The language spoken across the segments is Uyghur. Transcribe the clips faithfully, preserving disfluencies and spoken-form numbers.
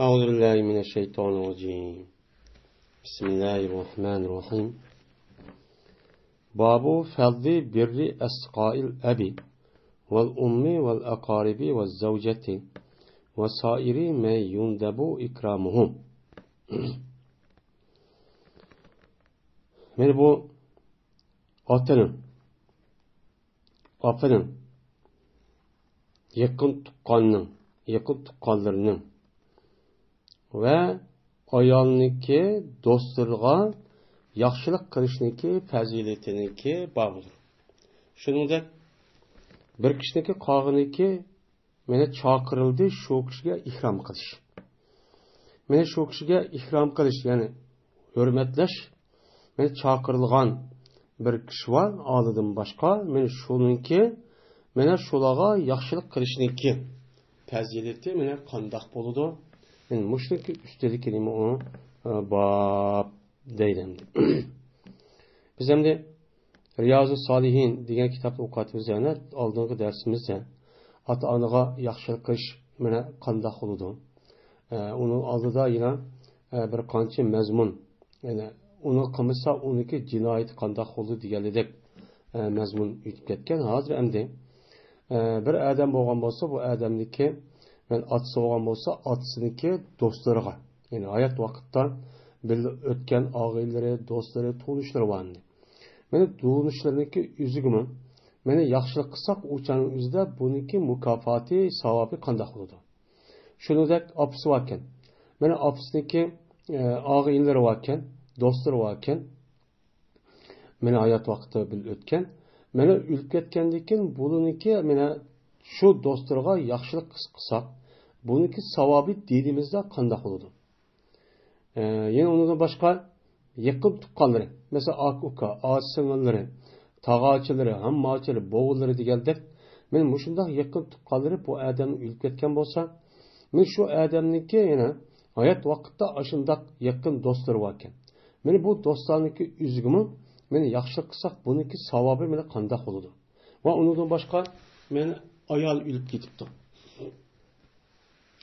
أعوذ بالله من الشيطان الرجيم. بسم الله الرحمن الرحيم. باب فرض بر أصدقاء الأب والأم والأقارب والزوجة وسائر من يندب إكرامهم. مانا بۇ ئاتىنىڭ، ئاپىنىڭ، يېقىن تۇغقاننىڭ، يېقىن تۇغقانلىرىنىڭ ۋە ئايالنىڭكى دوستلىرىغا ياخشىلىق قىلىشنىڭكى پەزىلىتىنىڭكى بابىدۇر. شۇنىڭدەك بىر كىشىنىڭكى قالغىنىكى مانا چاقىرىلدى شۇ كىشىگە ئىكرام قىلىش. مانا شۇ كىشىگە ئىكرام قىلىش، يەنى ھۆرمەتلەش، مانا چاقىرىلغان بىر كىشى بار، ئالىدىن باشقا، مانا شۇنىڭكى، مانا شۇلارغا ياخشىلىق قىلىشنىڭكى پەزىلىتى مانا قانداق بولىدۇ؟ مانا مۇشۇنىڭكى ئۈستىدىكى نېمە ئۇ، ئە، باب دەيدۇ ئەمدى. بىز ئەمدى رىيازۇ سالىھىن دېگەن كىتابنى ئوقۇۋاتىمىز، يەنە ئالدىنقى دەرسىمىزدە ئاتا-ئانىغا ياخشىلىق قىلىش مانا قانداق بولىدۇ؟ ئە، ئۇنىڭ ئالدىدا يەنە، ئە، بىر قانچە مەزمۇن، يەنى ئۇنى قىلمىسا ئۇنىڭكى جىنايىتى قانداق بولىدۇ دېگەنلىدەك، ئە، مەزمۇن ئۆتۈپ كەتكەن. ھازىر ئەمدى، ئە، بىر ئادەم بولغان بولسا، بۇ ئادەمنىڭكى، مەن ئاتىسى بولغان بولسا، ئاتىسىنىڭكى دوستلىرىغا، يەنى ھايات ۋاقىتتا بىللە ئۆتكەن ئاغىنىلىرى، دوستلىرى، تونۇشلىرى بار ئەمدى. مانا تونۇشلىرىنىڭكى ئۆزىگىمۇ، مانا ياخشىلىق قىلساق، ئۇ چاغنىڭ ئۆزىدە بۇنىڭكى مۇكاپاتى، ساۋابى قانداق بولىدۇ؟ شۇنىڭدەك ئاپىسى باركەن. مانا ئاپىسىنىڭكى، ئە، ئاغىنىلىرى باركەن، دوستلىرى باركەن. مانا ھايات ۋاقتى بىللە ئۆتكەن. مانا ئۆلۈپ كەتكەندىن كېيىن بۇلىنىڭكى مانا شۇ دوستلىرىغا ياخشىلىق قىلساق، بۇنىڭكى ساۋابى دىنىمىزدا قانداق بولىدۇ؟ ئە، يەنە ئۇنىڭدىن باشقا يېقىن تۇغقانلىرى، مەسىلەن، ئاكا-ئۇكا، ئاچا-سىڭىللىرى، تاغاچىلىرى، ھەمماچىلىرى، بوۋىلىرى دېگەندەك، مانا مۇشۇنداق يېقىن تۇغقانلىرى بۇ ئادەمنى ئۆلۈپ كەتكەن بولسا، مانا شۇ ئادەمنىڭكى يەنە ھايات ۋاقىتتا ئاشۇنداق يېقىن دوستلىرى باركەن. مانا بۇ دوستلارنىڭكى ئۆزىگىمۇ مانا ياخشىلىق قىلساق، بۇنىڭكى ساۋابى مانا قانداق بولىدۇ؟ ۋە ئۇنىڭدىن باشقا مانا ئايال ئۆلۈپ كېتىپتۇ.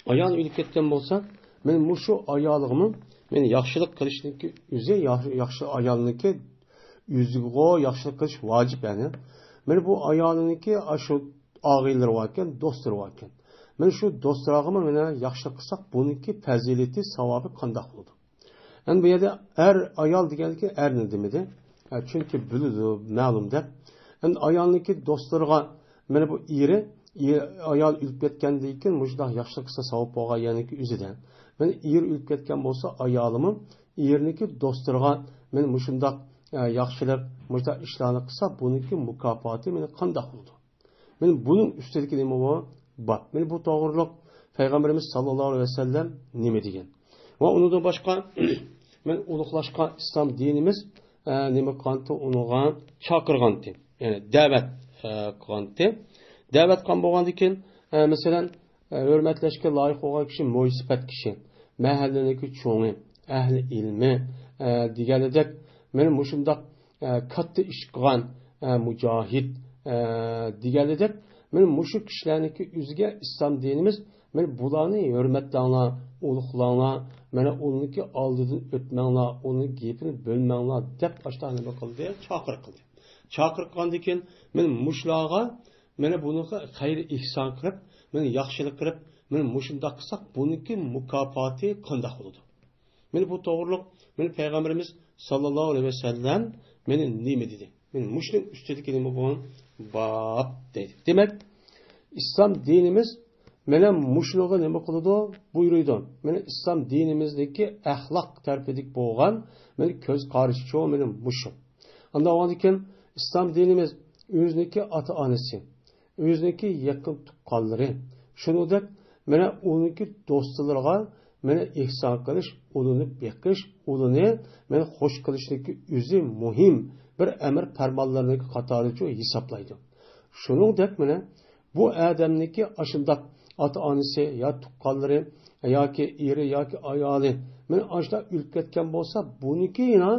ئايال ئۆلۈپ كەتكەن بولسا، مانا مۇشۇ ئايالىغىمۇ مانا ياخشىلىق قىلىشنىڭكى ئۆزى، ياخشى، ياخشى ئايالنىڭكى ئۆزىگىغۇ ياخشىلىق قىلىش ۋاجىپ، يەنى. مانا بۇ ئايالنىڭكى ئاشۇ ئاغىنىلىرى باركەن، دوستلىرى باركەن. مانا شۇ دوستلارغىمۇ مانا ياخشىلىق قىلساق، بۇنىڭكى پەزىلىتى، ساۋابى قانداق بولىدۇ؟ ئەمدى بۇ يەردە ئەر، ئايال دېگەندىكى ئەرنى دېمىدى. ھە، چۈنكى بىلىدۇ، مەلۇم دەپ. ئەمدى ئايالنىڭكى دوستلىرىغا، مانا بۇ ئېرى، ئېرى، ئايال ئۆلۈپ كەتكەندىن كېيىن مۇشۇنداق ياخشىلىق قىلسا ساۋاب بولغان يەرنىڭكى ئۆزىدە. مانا ئېرى ئۆلۈپ كەتكەن بولسا ئايالىمۇ ئېرىنىڭكى دوستلىرىغا مانا مۇشۇنداق، ئە، ياخشىلىق، مۇشۇنداق ئىشلارنى قىلسا بۇنىڭكى مۇكاپاتى مانا قانداق بولىدۇ؟ مانا بۇنىڭ ئۈستىدىكى نېمە بۇ؟ باب. مانا بۇ توغرۇلۇق پەيغەمبىرىمىز ساللاللاھۇ ئەلەيھى ۋەسەللەم نېمە دېگەن؟ ۋە ئۇنىڭدىن باشقا، مانا ئۇلۇغلاشقان ئىسلام دىنىمىز، ئە، نېمە قىلغانتى؟ ئۇنىڭغا چاقىرغانتى. يەنى دەۋەت، ئە، قىلغانتى. دەۋەت قىلغان بولغاندىن كېيىن، ئە، مەسىلەن، ئە، ھۆرمەتلەشكە لايىق بولغان كىشى، مۇھىسىپەت كىشى، مەھەللىنىڭكى چوڭى، ئەھلى ئىلمى، ئە، دېگەنىدەك، مانا مۇشۇنداق ئە، كاتتا ئىش قىلغان، ئە، مۇجاھىد، ئە، دېگەنلىدەك، مانا مۇشۇ كىشىلەرنىڭكى ئۆزىگە ئىسلام دىنىمىز، مانا بۇلارنى ھۆرمەتلەڭلار، ئۇلۇغلاڭلار، مانا ئۇنىڭكى ئالدىدىن ئۆتمەڭلار، ئۇنىڭ گېپىنى بۆلمەڭلار دەپ ئاشۇنداق نېمە قىلدى؟ چاقىرىق قىلدى. چاقىرىق قىلغاندىن كېيىن، مانا مۇشۇلارغا، مانا بۇنىڭغا خەير ئېھسان قىلىپ، مانا ياخشىلىق قىلىپ، مانا مۇشۇنداق قىلساق، بۇنىڭكى مۇكاپاتى قانداق بولىدۇ؟ مانا بۇ توغرۇلۇق، مانا پەيغەمبىرىمىز ساللاللاھۇ ئەلەيھى ۋەسەللەم مانا نېمە دېدى؟ مانا مۇشۇنىڭ ئۈستىدىكى نېمە بولغان؟ باب دەيدۇ. دېمەك، ئىسلام دىنىمىز مانا مۇشۇنىڭغا نېمە قىلىدۇ؟ بۇيرۇيدۇ. مانا ئىسلام دىنىمىزدىكى ئەخلاق تەرىپىدىكى بولغان مانا كۆز قارىشىچۇ مانا مۇشۇ. ئاندىن كېيىن ئىسلام دىنىمىز ئۆزىنىڭكى ئاتا-ئانىسى، ئۆزىنىڭكى يېقىن تۇغقانلىرى، شۇنىڭدەك مانا ئۇنىڭكى دوستلىرىغا مانا ئېھسان قىلىش، ئۇلىنى بېقىش، ئۇلىنى مانا خوش قىلىشنىڭكى ئۆزى مۇھىم بىر ئەمر پەرمانلىرىنىڭ قاتارىچۇ ھېسابلايدۇ. شۇنىڭدەك مانا بۇ ئادەمنىڭكى ئاشۇنداق ئاتا-ئانىسى يا تۇغقانلىرى ياكى ئېرى ياكى ئايالى مانا ئاشۇنداق ئۆلۈپ كەتكەن بولسا، بۇنىڭكى يەنە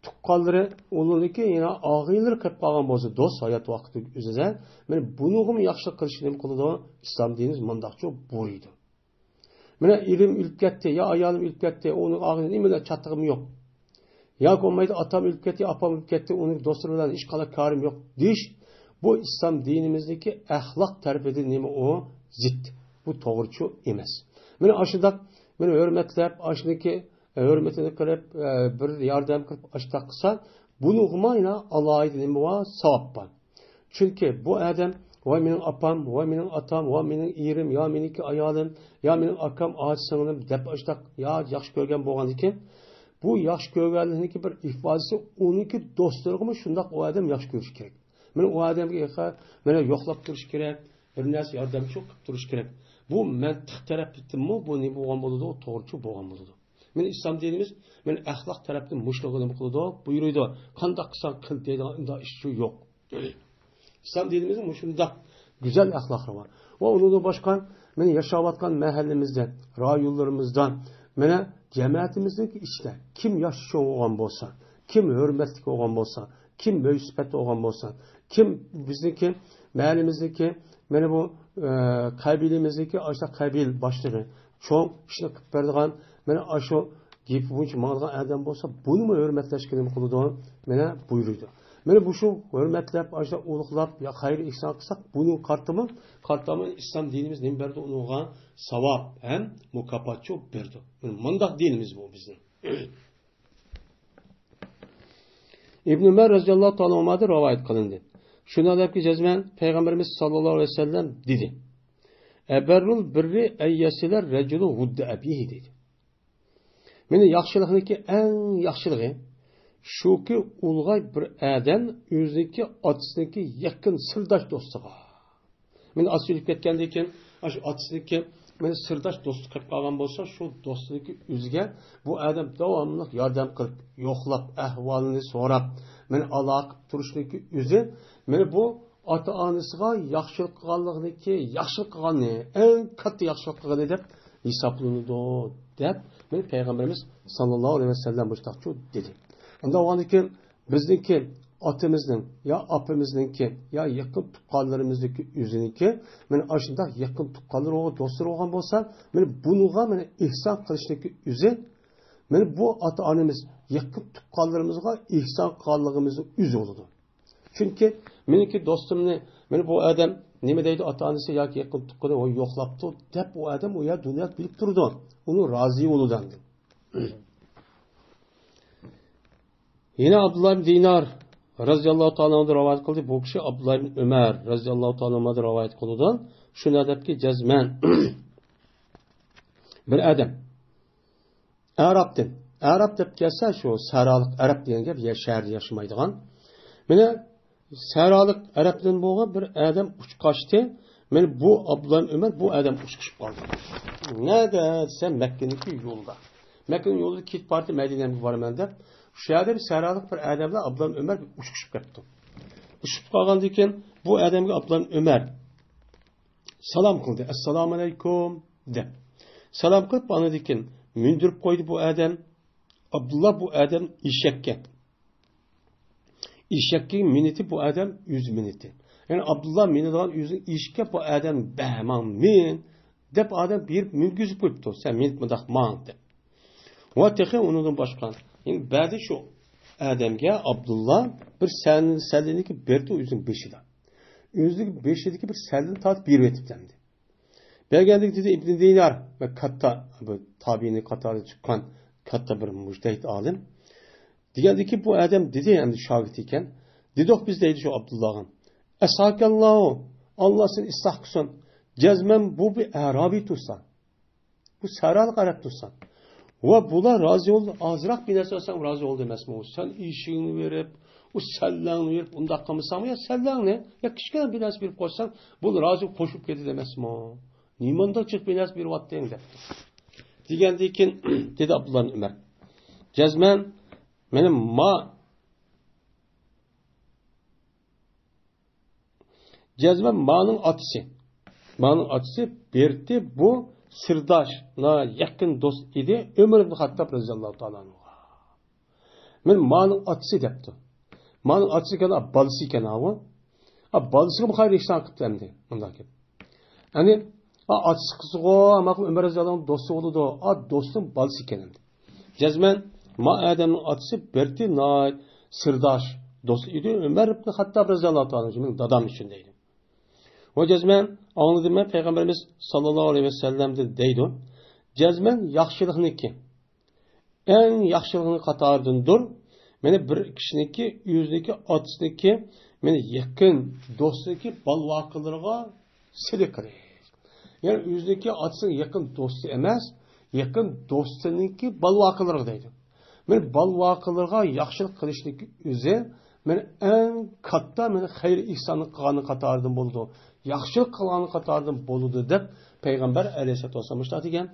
تۇغقانلىرى، ئۇلىنىڭكى يەنە ئاغىنىلىرى قېلىپ قالغان بولسا، دوست ھايات ۋاقتى ئۆزىدە، مانا بۇنىڭغىمۇ ياخشىلىق قىلىشنى نېمە قىلىدۇ؟ ئىسلام دىنىمىز مۇنداقچە بۇيرۇيدۇ. مانا ئېرىم ئۆلۈپ كەتتى، يا ئايالىم ئۆلۈپ كەتتى، ئۇنىڭ ئاغرىنى نېمە بىلەن چاتىقىم يوق. ياكى بولمايدۇ، ئاتام ئۆلۈپ كەتتى، ئاپام ئۆلۈپ كەتتى، ئۇنىڭ دوستلىرى بىلەن ھېچقانداق كارىم يوق دېيىش، بۇ ئىسلام دىنىمىزدىكى ئەخلاق تەرىپىدىن نېمە ئۇ؟ زىت. بۇ توغرىچۇ ئەمەس. مانا ئاشۇنداق، مانا ھۆرمەتلەپ، ئاشۇنىڭكى ھۆرمىتىنى قىلىپ، بىر ياردەم قىلىپ، ئاشۇنداق قىلسا، بۇنىڭغىمۇ يەنە ئالاھىدە نېمە بار؟ ساۋاب بار. چۈنكى بۇ ئادەم، ۋاي مېنىڭ ئاپام، ۋاي مېنىڭ ئاتام، ۋاي مېنىڭ ئېرىم، يا مېنىڭكى ئايالىم، يا مېنىڭ ئاكام، ئاچا سىڭلىم دەپ ئاشۇنداق يا ياخشى كۆرگەن بولغاندىكىن، بۇ ياخشى كۆرگەنلىكنىڭكى بىر ئىپادىسى، ئۇنىڭكى دوستلىرىغىمۇ شۇنداق ئۇ ئادەم ياخشى كۆرۈشى كېرەك. مانا ئۇ ئادەمگە ياقا-، مانا يوقلاپ تۇرۇش كېرەك، بىر نەرسە ياردەمچى قىلىپ تۇرۇش كېرەك. بۇ مەنتىق تەرەپتىنمۇ بۇ نېمە بولغان بولىدۇ؟ توغرىچۇ بولغان بولىدۇ. مانا ئىسلام دىنىمىز مانا ئەخلاق تەرەپتىن مۇشۇلارغا نېمە قىلىدۇ؟ بۇيرۇيدۇ. قانداق قىلساڭ قىل دەيدىغان ئۇنداق ئىش يوق. ئىسلام دىنىمىزنىڭ مۇشۇنداق گۈزەل ئەخلاقلىرى بار. ۋە ئۇنىڭدىن باشقا، مانا ياشاۋاتقان مەھەللىمىزدە، رايونلىرىمىزدا، مانا جەمەتىمىزنىڭ ئىچىدە كىم ياش چوڭ بولغان بولسا، كىم ھۆرمەتلىك بولغان بولسا، كىم مۆي سۈپەت بولغان بولسا، كىم بىزنىڭكى، مەھەللىمىزنىڭكى، مانا بۇ، ئە، قەبىلىمىزنىڭكى ئاشۇ قەبىلە باشلىقى، چوڭ ئىشنى قىلىپ بەرىدىغان، مانا ئاشۇ گېپى بويىچە ماڭىدىغان ئادەم بولسا، بۇنىمۇ ھۆرمەتلەشكە نېمە قىلىدۇ؟ مانا بۇيرۇيدۇ. مانا بۇ شۇ ھۆرمەتلەپ، ئاشۇنداق ئۇلۇغلاپ، يا خەير ئېھسان قىلساق، بۇنىڭ قارىتىمۇ، قارىتىمۇ ئىسلام دىنىمىز نېمە بەردى ئۇنىڭغا؟ ساۋاب ھەم مۇكاپاتچۇ بەردى. مانا مۇنداق دىنىمىز بۇ بىزنىڭ. ئىبن ئۆمەر رەزىياللاھۇ تائالا ئەنھۇمادىن رىۋايەت قىلىندى. شۇنىڭ دەپكى جەزمەن پەيغەمبىرىمىز ساللاللاھۇ ئەلەيھى ۋەسەللەم دېدى، «ئەبەررۇل بىررى ئەن يەسىلە رەجۇلۇ ۋۇددە ئەبىھى» دېدى. مانا ياخشىلىقنىڭكى ئەڭ ياخشىلىقى شۇكى، ئۇلغاي بىر ئادەم ئۆزىنىڭكى ئاتىسىنىڭكى يېقىن سىرداش دوستىغا، مانا ئاتىسى ئۆلۈپ كەتكەندىن كېيىن، ئاشۇ ئاتىسىنىڭكى مانا سىرداش دوستى قېلىپ قالغان بولسا، شۇ دوستىنىڭكى ئۆزىگە بۇ ئادەم داۋاملىق ياردەم قىلىپ، يوقلاپ، ئەھۋالىنى سوراپ، مانا ئالاقە قىلىپ تۇرۇشنىڭكى ئۆزى، مانا بۇ ئاتا-ئانىسىغا ياخشىلىق قىلغانلىقىنىڭكى ياخشىلىق قىلغاننى، ئەڭ كاتتا ياخشىلىق قىلغىنى دەپ ھېسابلىنىدۇ، دەپ مانا پەيغەمبىرىمىز ساللاللاھۇ ئەلەيھى ۋەسەللەم مۇشۇنداقچۇ دېدى. ئۇنداق بولغاندىن كېيىن بىزنىڭكى ئاتىمىزنىڭ يا ئاپىمىزنىڭكى يا يېقىن تۇغقانلىرىمىزنىڭكى ئۆزىنىڭكى، مانا ئاشۇنداق يېقىن تۇغقانلىرى بولغان، دوستلىرى بولغان بولسا، مانا بۇنىڭغا مانا ئېھسان قىلىشنىڭكى ئۆزى، مانا بۇ ئاتا-ئانىمىز يېقىن تۇغقانلىرىمىزغا ئېھسان قىلغانلىقىمىزنىڭ ئۆزى بولىدۇ. چۈنكى مېنىڭكى دوستۇمنى، مانا بۇ ئادەم نېمە دەيدۇ، ئاتا-ئانىسى ياكى يېقىن تۇغقىنى، ۋاي يوقلاپتۇ دەپ، ئۇ ئادەم ئۇ يەردە دۇنيادا بىلىپ تۇرىدۇ. ئۇنىڭ رازى بولىدۇ ئاندىن. يەنە ئابدۇللا ئىبن دىنار رەزىياللاھۇ تائالا ئەنھۇدىن رىۋايەت قىلدى. بۇ كىشى ئابدۇللا ئىبن ئۆمەر رەزىياللاھۇ تائالا ئەنھۇدىن رىۋايەت قىلىدۇ. شۇ نەدەپكى جەزمەن بىر ئادەم ئەرەبتىن، ئەرەب دەپ كەلسە، شۇ سەھرالىق ئەرەب دېگەن گەپ، يە شەھەردە ياشىمايدىغان. مانا سەھرالىق ئەرەبتىن بولغان بىر ئادەم ئۇچقاچتى. مانا بۇ ئابدۇللا ئۆمەر بۇ ئادەم ئۇچقۇچۇپ قالدى. نەدە دېسە، مەككىنىڭكى يولىدا. مەككىنىڭ يولىدا كېتىپ باراتتى، مەدىنەگە بارىمەن دەپ. شۇ يەردە بىر سەھرالىق بىر ئادەم بىلەن ئابدۇللا ئۆمەر ئۇچقۇچۇپ كەپتۇ. ئۇچۇپ قالغاندىن كېيىن بۇ ئادەمگە ئابدۇللا ئۆمەر سالام قىلدى. «ئەسسالامۇ ئەلەيكۇم» دەپ. سالام قىلىپ، ئاندىن كېيىن مىندۈرۈپ قويدى بۇ ئادەم. ئابدۇللا بۇ ئادەم ئېشەككە. ئېشەككە مىنىتى بۇ ئادەم ئۆزى مىنىتى. يەنى ئابدۇللا مىنىدىغان ئۆزىنىڭ ئېشىكىگە بۇ ئادەم بەرمەڭ مىن دەپ ئادەم بېرىپ مىنگۈزۈپ قويۇپتۇ. سەن مىنىپ مۇنداق ماڭ دەپ. ۋە تېخى ئۇنىڭدىن باشقا. يەنى بەزى شۇ ئادەمگە ئابدۇللا بىر سەل-، سەللىنىكى بېرىپتۇ ئۆزىنىڭ بېشىدا. ئۆزىنىڭ بېشىدىكى بىر سەللىنى تارتىپ بېرىۋېتىپتۇ ئەمدى. بەرگەندىكى دېدى ئىبنى دىنار ۋە كاتتا، بۇ تابىئىنىڭ قاتارىدا چىققان كاتتا بىر مۇجتەھىد ئالىم. دېگەندىكى بۇ ئادەم دېدى، ئەمدى شاگىرت ئىكەن. دېدۇق بىز دەيدۇ شۇ ئابدۇللاغا. ئەسھاكەللاھۇ، ئاللا سېنى ئىسلاھ قىلسۇن. جەزمەن بۇ بىر ئەرابىي تۇرسا. بۇ سەھرالىق ئەرەب تۇرسا. ۋە بۇلار رازى بولدى، ئازراق بىر نەرسە ئالساڭ رازى بولدى ئەمەسمۇ؟ سەن ئېشىكىڭنى بېرىپ، ئۇ سەللەڭنى بېرىپ، ئۇنداق قىلمىساڭمۇ، يا سەللەڭنى، يا كىچىككىنە بىر نەرسە بېرىپ قويساڭ، بۇ رازى قوشۇلۇپ كېتىدۇ ئەمەسمۇ؟ نېمانداق جىق بىر نەرسە بېرىۋاتتىڭ دەپتۇ. دېگەندىن كېيىن دېدى ئابدۇللا ئۆمەر. جەزمەن مېنى ما جەزمەن مانىڭ ئاتىسى. مانىڭ ئاتىسى بېرتى بۇ سىرداش، نا يېقىن دوست ئىدى ئۆمەر ئىبن خەتتاب رەزىياللاھۇ تائالا ئەنھۇغا. مەن مانىڭ ئاتىسى دەپتۇ. مانىڭ ئاتىسى ئىكەن، ئا، بالىسى ئىكەن ئاۋۇ. ئا، بالىسىغا بۇ خەير ئېھسان قىپتۇ ئەمدى. مۇنداق گەپ. يەنى ئا، ئاتىسى قىزغۇ، ئەمما ئۆمەر رەزىياللاھۇ ئەنھۇ دوستى بولىدۇ. ئا، دوستنىڭ بالىسى ئىكەن ئەمدى. جەزمەن، ما ئادەمنىڭ ئاتىسى بىرتى ناھايىتى سىرداش دوست ئىدى. ئۆمەر ئىبن خەتتاب رەزىياللاھۇ تائالا ئەنھۇ مېنىڭ دادام ئۈچۈن دەيدۇ. ۋە جەزمەن، ئاڭلىدىم مەن پەيغەمبىرىمىز ساللاللاھۇ ئەلەيھى ۋەسەللەمدىن دەيدۇ. جەزمەن ياخشىلىقنىكى، ئەڭ ياخشىلىقنىڭ قاتارىدىندۇر. مانا بىر كىشىنىڭكى، ئۆزىنىڭكى، ئاتىسىنىڭكى، مانا يېقىن دوستىنىڭكى بالىۋاقىلىرىغا سىلە قىلىش. يەنى ئۆزىنىڭكى ئاتىسىنىڭ يېقىن دوستى ئەمەس، يېقىن دوستىنىڭكى بالىۋاقىلىرىغا دەيدۇ. مانا بالىۋاقىلىرىغا ياخشىلىق قىلىشنىڭكى ئۆزى مانا ئەڭ كاتتا مانا خەير ئېھساننى قىلغاننىڭ قاتارىدىن بولىدۇ. ياخشىلىق قىلغاننىڭ قاتارىدىن بولىدۇ دەپ پەيغەمبەر ئەلەيھىسسالاتۇ ۋەسسالام مۇشۇنداق دېگەن.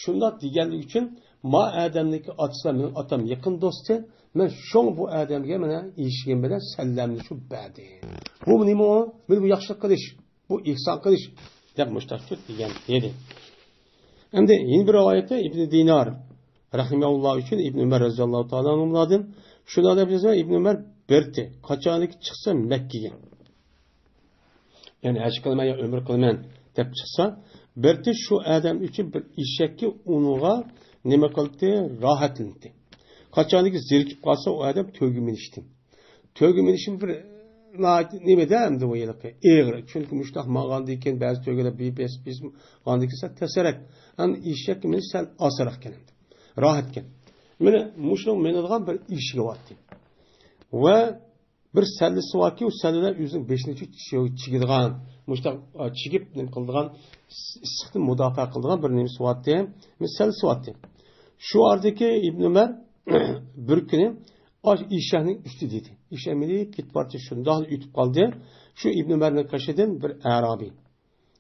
شۇنداق دېگەنلىكى ئۈچۈن ما ئادەمنىڭكى ئاتىسى مېنىڭ ئاتام يېقىن دوستى، مەن شۇڭا بۇ ئادەمگە مانا ئېشىكىم بىلەن سەللەمنى شۇ بەردىم. بۇ نېمە ئۇ؟ مانا بۇ ياخشىلىق قىلىش، بۇ ئېھسان قىلىش دەپ مۇشۇنداق دېگەن ئىدى. ئەمدى يەنە بىر رىۋايەتتە ئىبن دىنار رەھىمەھۇللا ئۈچۈن ئىبن ئۆمەر رەزىياللاھۇ تائالا ئەنھۇملاردىن شۇنداق دەپ يازغان، ئىبن ئۆمەر بىرتى، قاچانكى چىقسا مەككىگە، يەنى ھەج قىلىمەن يا ئۆمرە قىلىمەن دەپ چىقسا، بىرتى شۇ ئادەم ئۈچۈن بىر ئېشەككە ئۇنىڭغا نېمە قىلدى؟ راھەتلىنىدۇ. قاچانكى زېرىكىپ قالسا، ئۇ ئادەم تۆگە مىنىشتى. تۆگە مىنىشمۇ بىر ناھايىتى نېمىدە ئەمدى ئۇ ھېلىقى ئېغىر. چۈنكى مۇشۇنداق ماڭغاندىن كېيىن بەزى تۆگىلەر بىر بېسىپ بېسىپ ماڭغاندىن كېيىن سەل تەسرەك. ئەمدى ئېشەككە مىنىش سەل ئاسانراقكەن ئەمدى. راھەتكەن. مانا مۇشۇنىڭ مىنىدىغان بىر ئېشىكى بارتى. ۋە بىر سەللىسى باركى، ئۇ سەللىلەر ئۆزىنىڭ بېشىنى چىگىدىغان، مۇشۇنداق، ئا، چىگىپ نېمە قىلىدىغان، ئىس-، ئىسسىقتىن مۇداپىئە قىلىدىغان بىر نېمىسى بارتى، بىر سەللىسى بارتى. شۇ ئارىدىكى ئىبن ئۆمەر بىر كۈنى ئاش ئېشەكنىڭ ئۈستى دېدى. ئېشەك مېڭىپ كېتىپ بارتى، شۇنداقلا ئۆتۈپ قالدى. شۇ ئىبن ئۆمەرنىڭ قېشىدىن بىر ئەرابىي،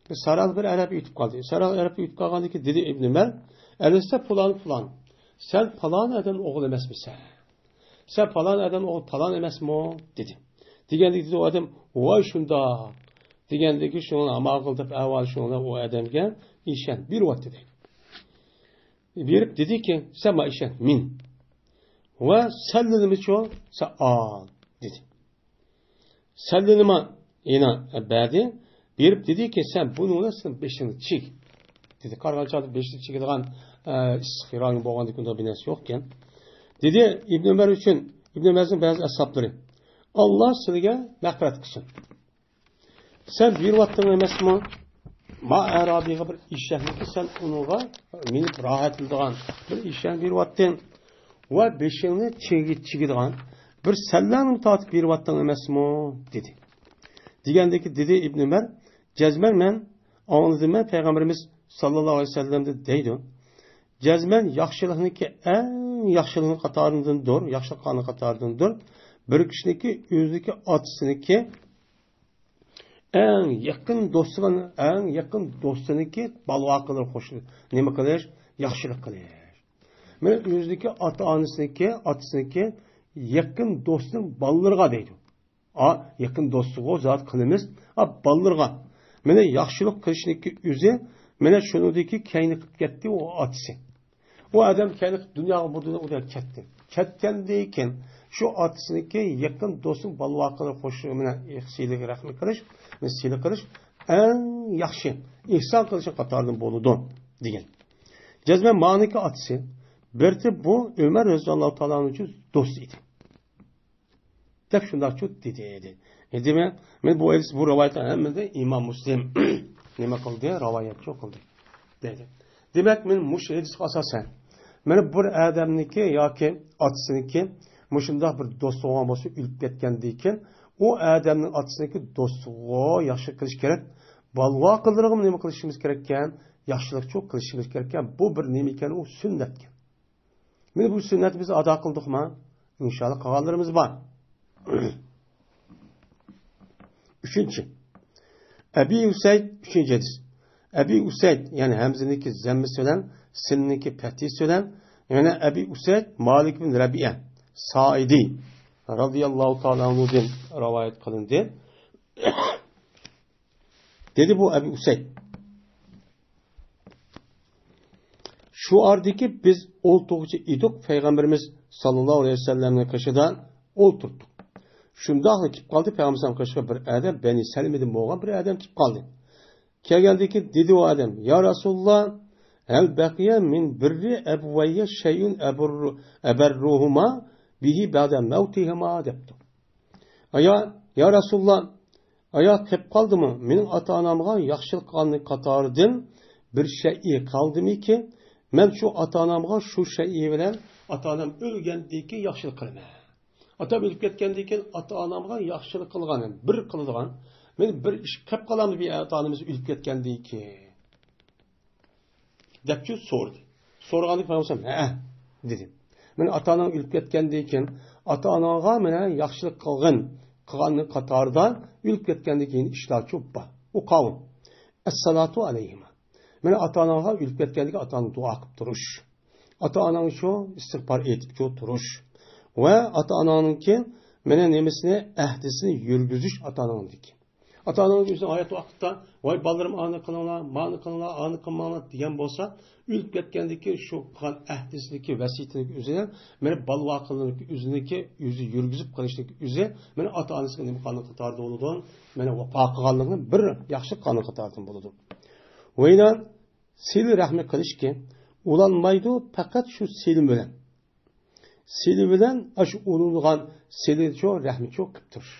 بىر ساراڭ بىر ئەرەب ئۆتۈپ قالدى. ساراڭ ئەرەب ئۆتۈپ قالغاندىن كېيىن دېدى ئىبن ئۆمەر، ئەلەستە پۇلان پۇلان، سەن پالان ئادەم ئوغلى ئەمەسمىسەن؟ سەن پالان ئادەم ئوغلى پالان ئەمەسمۇ؟ دېدى. دېگەندىكى ئۇ ئادەم، ۋاي شۇنداق. دېگەندىكى شۇنىڭ ئامال قىل دەپ ئەھۋال شۇنىڭ ئۇ ئادەمگە ئىشەن بېرىۋاتتى دەيدۇ. بېرىپ دېدىكى، سەن ما ئىشەن مىن. ۋە سەللىنىمىچۇ، سەن ئال دېدى. سەللىنىما يەنە بەردى. بېرىپ دېدىكى، سەن بۇنىڭ بىلەن سېنىڭ بېشىڭنى چىگ دېدى. قارىغان چاغدا بېشىنى چىگىدىغان، ئە، ئىسسىق رايون بولغاندىكىن ئۇنداق بىر نەرسە يوقكەن. دېدى ئىبن ئۆمەر ئۈچۈن، ئىبن ئۆمەرنىڭ بەزى ئەسھابلىرى، ئاللا سىلىگە مەغپىرەت قىلسۇن. سەن بېرىۋاتتىڭ ئەمەسمۇ؟ ما ئەرابىيغا بىر ئېشەكنىكى سەن ئۇنىڭغا مىنىپ راھەتلىنىدىغان بىر ئېشەك بېرىۋاتتىڭ. ۋە بېشىڭنى چىگى-، چىگىدىغان بىر سەللەڭنى تارتىپ بېرىۋاتتىڭ ئەمەسمۇ؟ دېدى. دېگەندىكى دېدى ئىبن ئۆمەر، جەزمەن مەن ئاڭلىدىم، مەن پەيغەمبىرىمىز ساللاللاھۇ ئەلەيھى ۋەسەللەمدىن دەيدۇ. جەزمەن ياخشىلىقنىڭكى ئەڭ ياخشىلىقنىڭ قاتارىدىندۇر، ياخشىلىقلارنىڭ قاتارىدىندۇر. بىر كىشىنىڭكى ئۆزىنىڭكى ئاتىسىنىڭكى ئەڭ يېقىن دوستىغا، ئەڭ يېقىن دوستىنىڭكى بالىۋاقىلىرى خوش، نېمە قىلىش؟ ياخشىلىق قىلىش. مانا ئۆزىنىڭكى ئاتا-ئانىسىنىڭكى، ئاتىسىنىڭكى يېقىن دوستىنىڭ بالىلىرىغا دەيدۇ. ئا، يېقىن دوستىغۇ زات قىلىمىز. ئا، بالىلىرىغا. مانا ياخشىلىق قىلىشنىڭكى ئۆزى، مانا شۇنىڭدىكى كەينى قىلىپ كەتتى ئۇ ئاتىسى. ئۇ ئادەم كەينى قىلىپ دۇنياغا بۇ دۇنيا ئۇ دەپ كەتتى. كەتكەندىن كېيىن شۇ ئاتىسىنىڭكى يېقىن دوستىنىڭ بالىۋاقىلىرى خوش، مانا سىلىگە رەھمەت قىلىش، سىلە قىلىش ئەڭ ياخشى ئېھسان قىلىشنىڭ قاتارىدىن بولىدۇ دېگەن. جەزمەن مانىكى ئاتىسى بىرتى بۇ ئۆمەر رەزىياللاھۇ تائالا ئانھۇ ئۈچۈن دوست ئىدى. دەپ شۇنداقچۇ دېدى. ئە، دېمەك، مەن بۇ ھەدىس، بۇ رىۋايەتلەر ھەممىدە ئىمام مۇسلىم نېمە قىلدى؟ رىۋايەتچۇ قىلدى. دېدى. دېمەك، مەن مۇشۇ ھەدىسكە ئاساسەن، مانا بىر ئادەمنىڭكى ياكى ئاتىسىنىڭكى مۇشۇنداق بىر دوستى بولغان بولسا، ئۆلۈپ كەتكەندىن كېيىن، ئۇ ئادەمنىڭ ئاتىسىنىڭكى دوستىغا ياخشى قىلىش كېرەك. بالىۋاقىلىرىغىمۇ نېمە قىلىشىمىز كېرەككەن؟ ياخشىلىقچۇ قىلىشىمىز كېرەككەن. بۇ بىر نېمە ئىكەن؟ ئۇ سۈننەتكەن. مانا بۇ سۈننەتنى بىز ئادا قىلدۇقما؟ ئىنشاللا قىلغانلىرىمىز بار. ئۈچىنچى. ئەبى ئۇسەيد، ئۈچىنچى ھەدىس. ئەبى ئۇسەيد، يەنى ھەمزىنىڭكى زەممىسى بىلەن، سىننىڭكى پەتھىسى بىلەن، يەنە ئەبى ئۇسەيد مالىك بىن رەبىئە سائىدى رەزىياللاھۇ تائالا ئەنھۇدىن رىۋايەت قىلىندى. دېدى بۇ ئەبى ئۇسەيد. شۇ ئارىدىكى بىز ئولتۇرغۇچە ئىدۇق، پەيغەمبىرىمىز ساللاللاھۇ ئەلەيھى ۋەسەللەمنىڭ قېشىدا ئولتۇردۇق. شۇنداقلا كېلىپ قالدى، پەيغەمبىرىمىزنىڭ قېشىغا بىر ئادەم، بەنى سەلىمىدىن بولغان بىر ئادەم كېلىپ قالدى. كەلگەندىن كېيىن دېدى ئۇ ئادەم: يا رەسۇلاللا، ھەل بەقىيە مىن بىررى ئەبىۋەييە شەيئۇن ئەبەررۇ-، ئەبەررۇھۇما بىھى بەئدە مەۋتىھىما، دەپتۇ. ئايا، يا رەسۇلاللا، ئايا قېلىپ قالدىمۇ مېنىڭ ئاتا-ئانامغا ياخشىلىق قىلغاننىڭ قاتارىدىن بىر شەيئى قالدىمىكى، مەن شۇ ئاتا-ئانامغا شۇ شەيئى بىلەن ئاتا-ئانام ئۆلگەندىن كېيىن ياخشىلىق قىلىمەن. ئاتام ئۆلۈپ كەتكەندىن كېيىن ئاتا-ئانامغا ياخشىلىق قىلغان، بىر قىلىدىغان، مېنى بىر ئىش قىلىپ قالامدۇ بىر ئاتا-ئانىمىز ئۆلۈپ كەتكەندىن كېيىن؟ دەپچۇ سورىدى. سورىغاندىكىن پەيغەمبەر ھەئە دېدى. مېنى ئاتا-ئاناڭ ئۆلۈپ كەتكەندىن كېيىن ئاتا-ئاناڭغا مېنە ياخشىلىق قىلغىن، قىلغاننىڭ قاتارىدا ئۆلۈپ كەتكەندىن كېيىن ئىشلارچۇ بار. ئۇ قاۋۇم. ئەسسالاتۇ ئەلەيھىما. مېنى ئاتا-ئاناڭغا ئۆلۈپ كەتكەندىكىن ئاتا-ئاناڭغا دۇئا قىلىپ تۇرۇش. ئاتا-ئاناڭ شۇ ئىستىغپار ئېيتىپچۇ تۇرۇش. ۋە ئاتا-ئاناڭنىڭكى مېنى نېمىسىنى، ئەھدىسىنى يۈرگۈزۈش ئاتا-ئاناڭدىكى. ئاتا-ئاناڭ ئۆزىنىڭ ھايات ۋاقتىدا، ۋاي بالىلىرىم، ئانى قىلىڭلار، مانى قىلىڭلار، ئانى قىلماڭلار دېگەن بولسا، ئۆلۈپ كەتكەندىن كېيىن شۇ قىلغان ئەھدىسىنىڭكى، ۋەسىيىتىنىڭكى ئۆزىنى مېنى بالا ۋاقىتلىرىنىڭكى ئۆزىنىڭكى ئۆزى يۈرگۈزۈپ قىلىشنىڭكى ئۆزى مېنى ئاتا-ئانىسىغا نېمە قىلغاننىڭ قاتارىدا بولىدۇ؟ مېنى ۋاپا قىلغانلىقنىڭ بىر ياخشى قىلغاننىڭ قاتارىدىن بولىدۇ. ۋە يەنە سىلە رەھمى قىلىشكى ئۇلانمايدۇ، پەقەت شۇ سىلە بىلەن. سىلە بىلەن ئاشۇ ئۇلىنىدىغان سىلىچۇ، رەھمىچۇ قىلىپ تۇرۇش.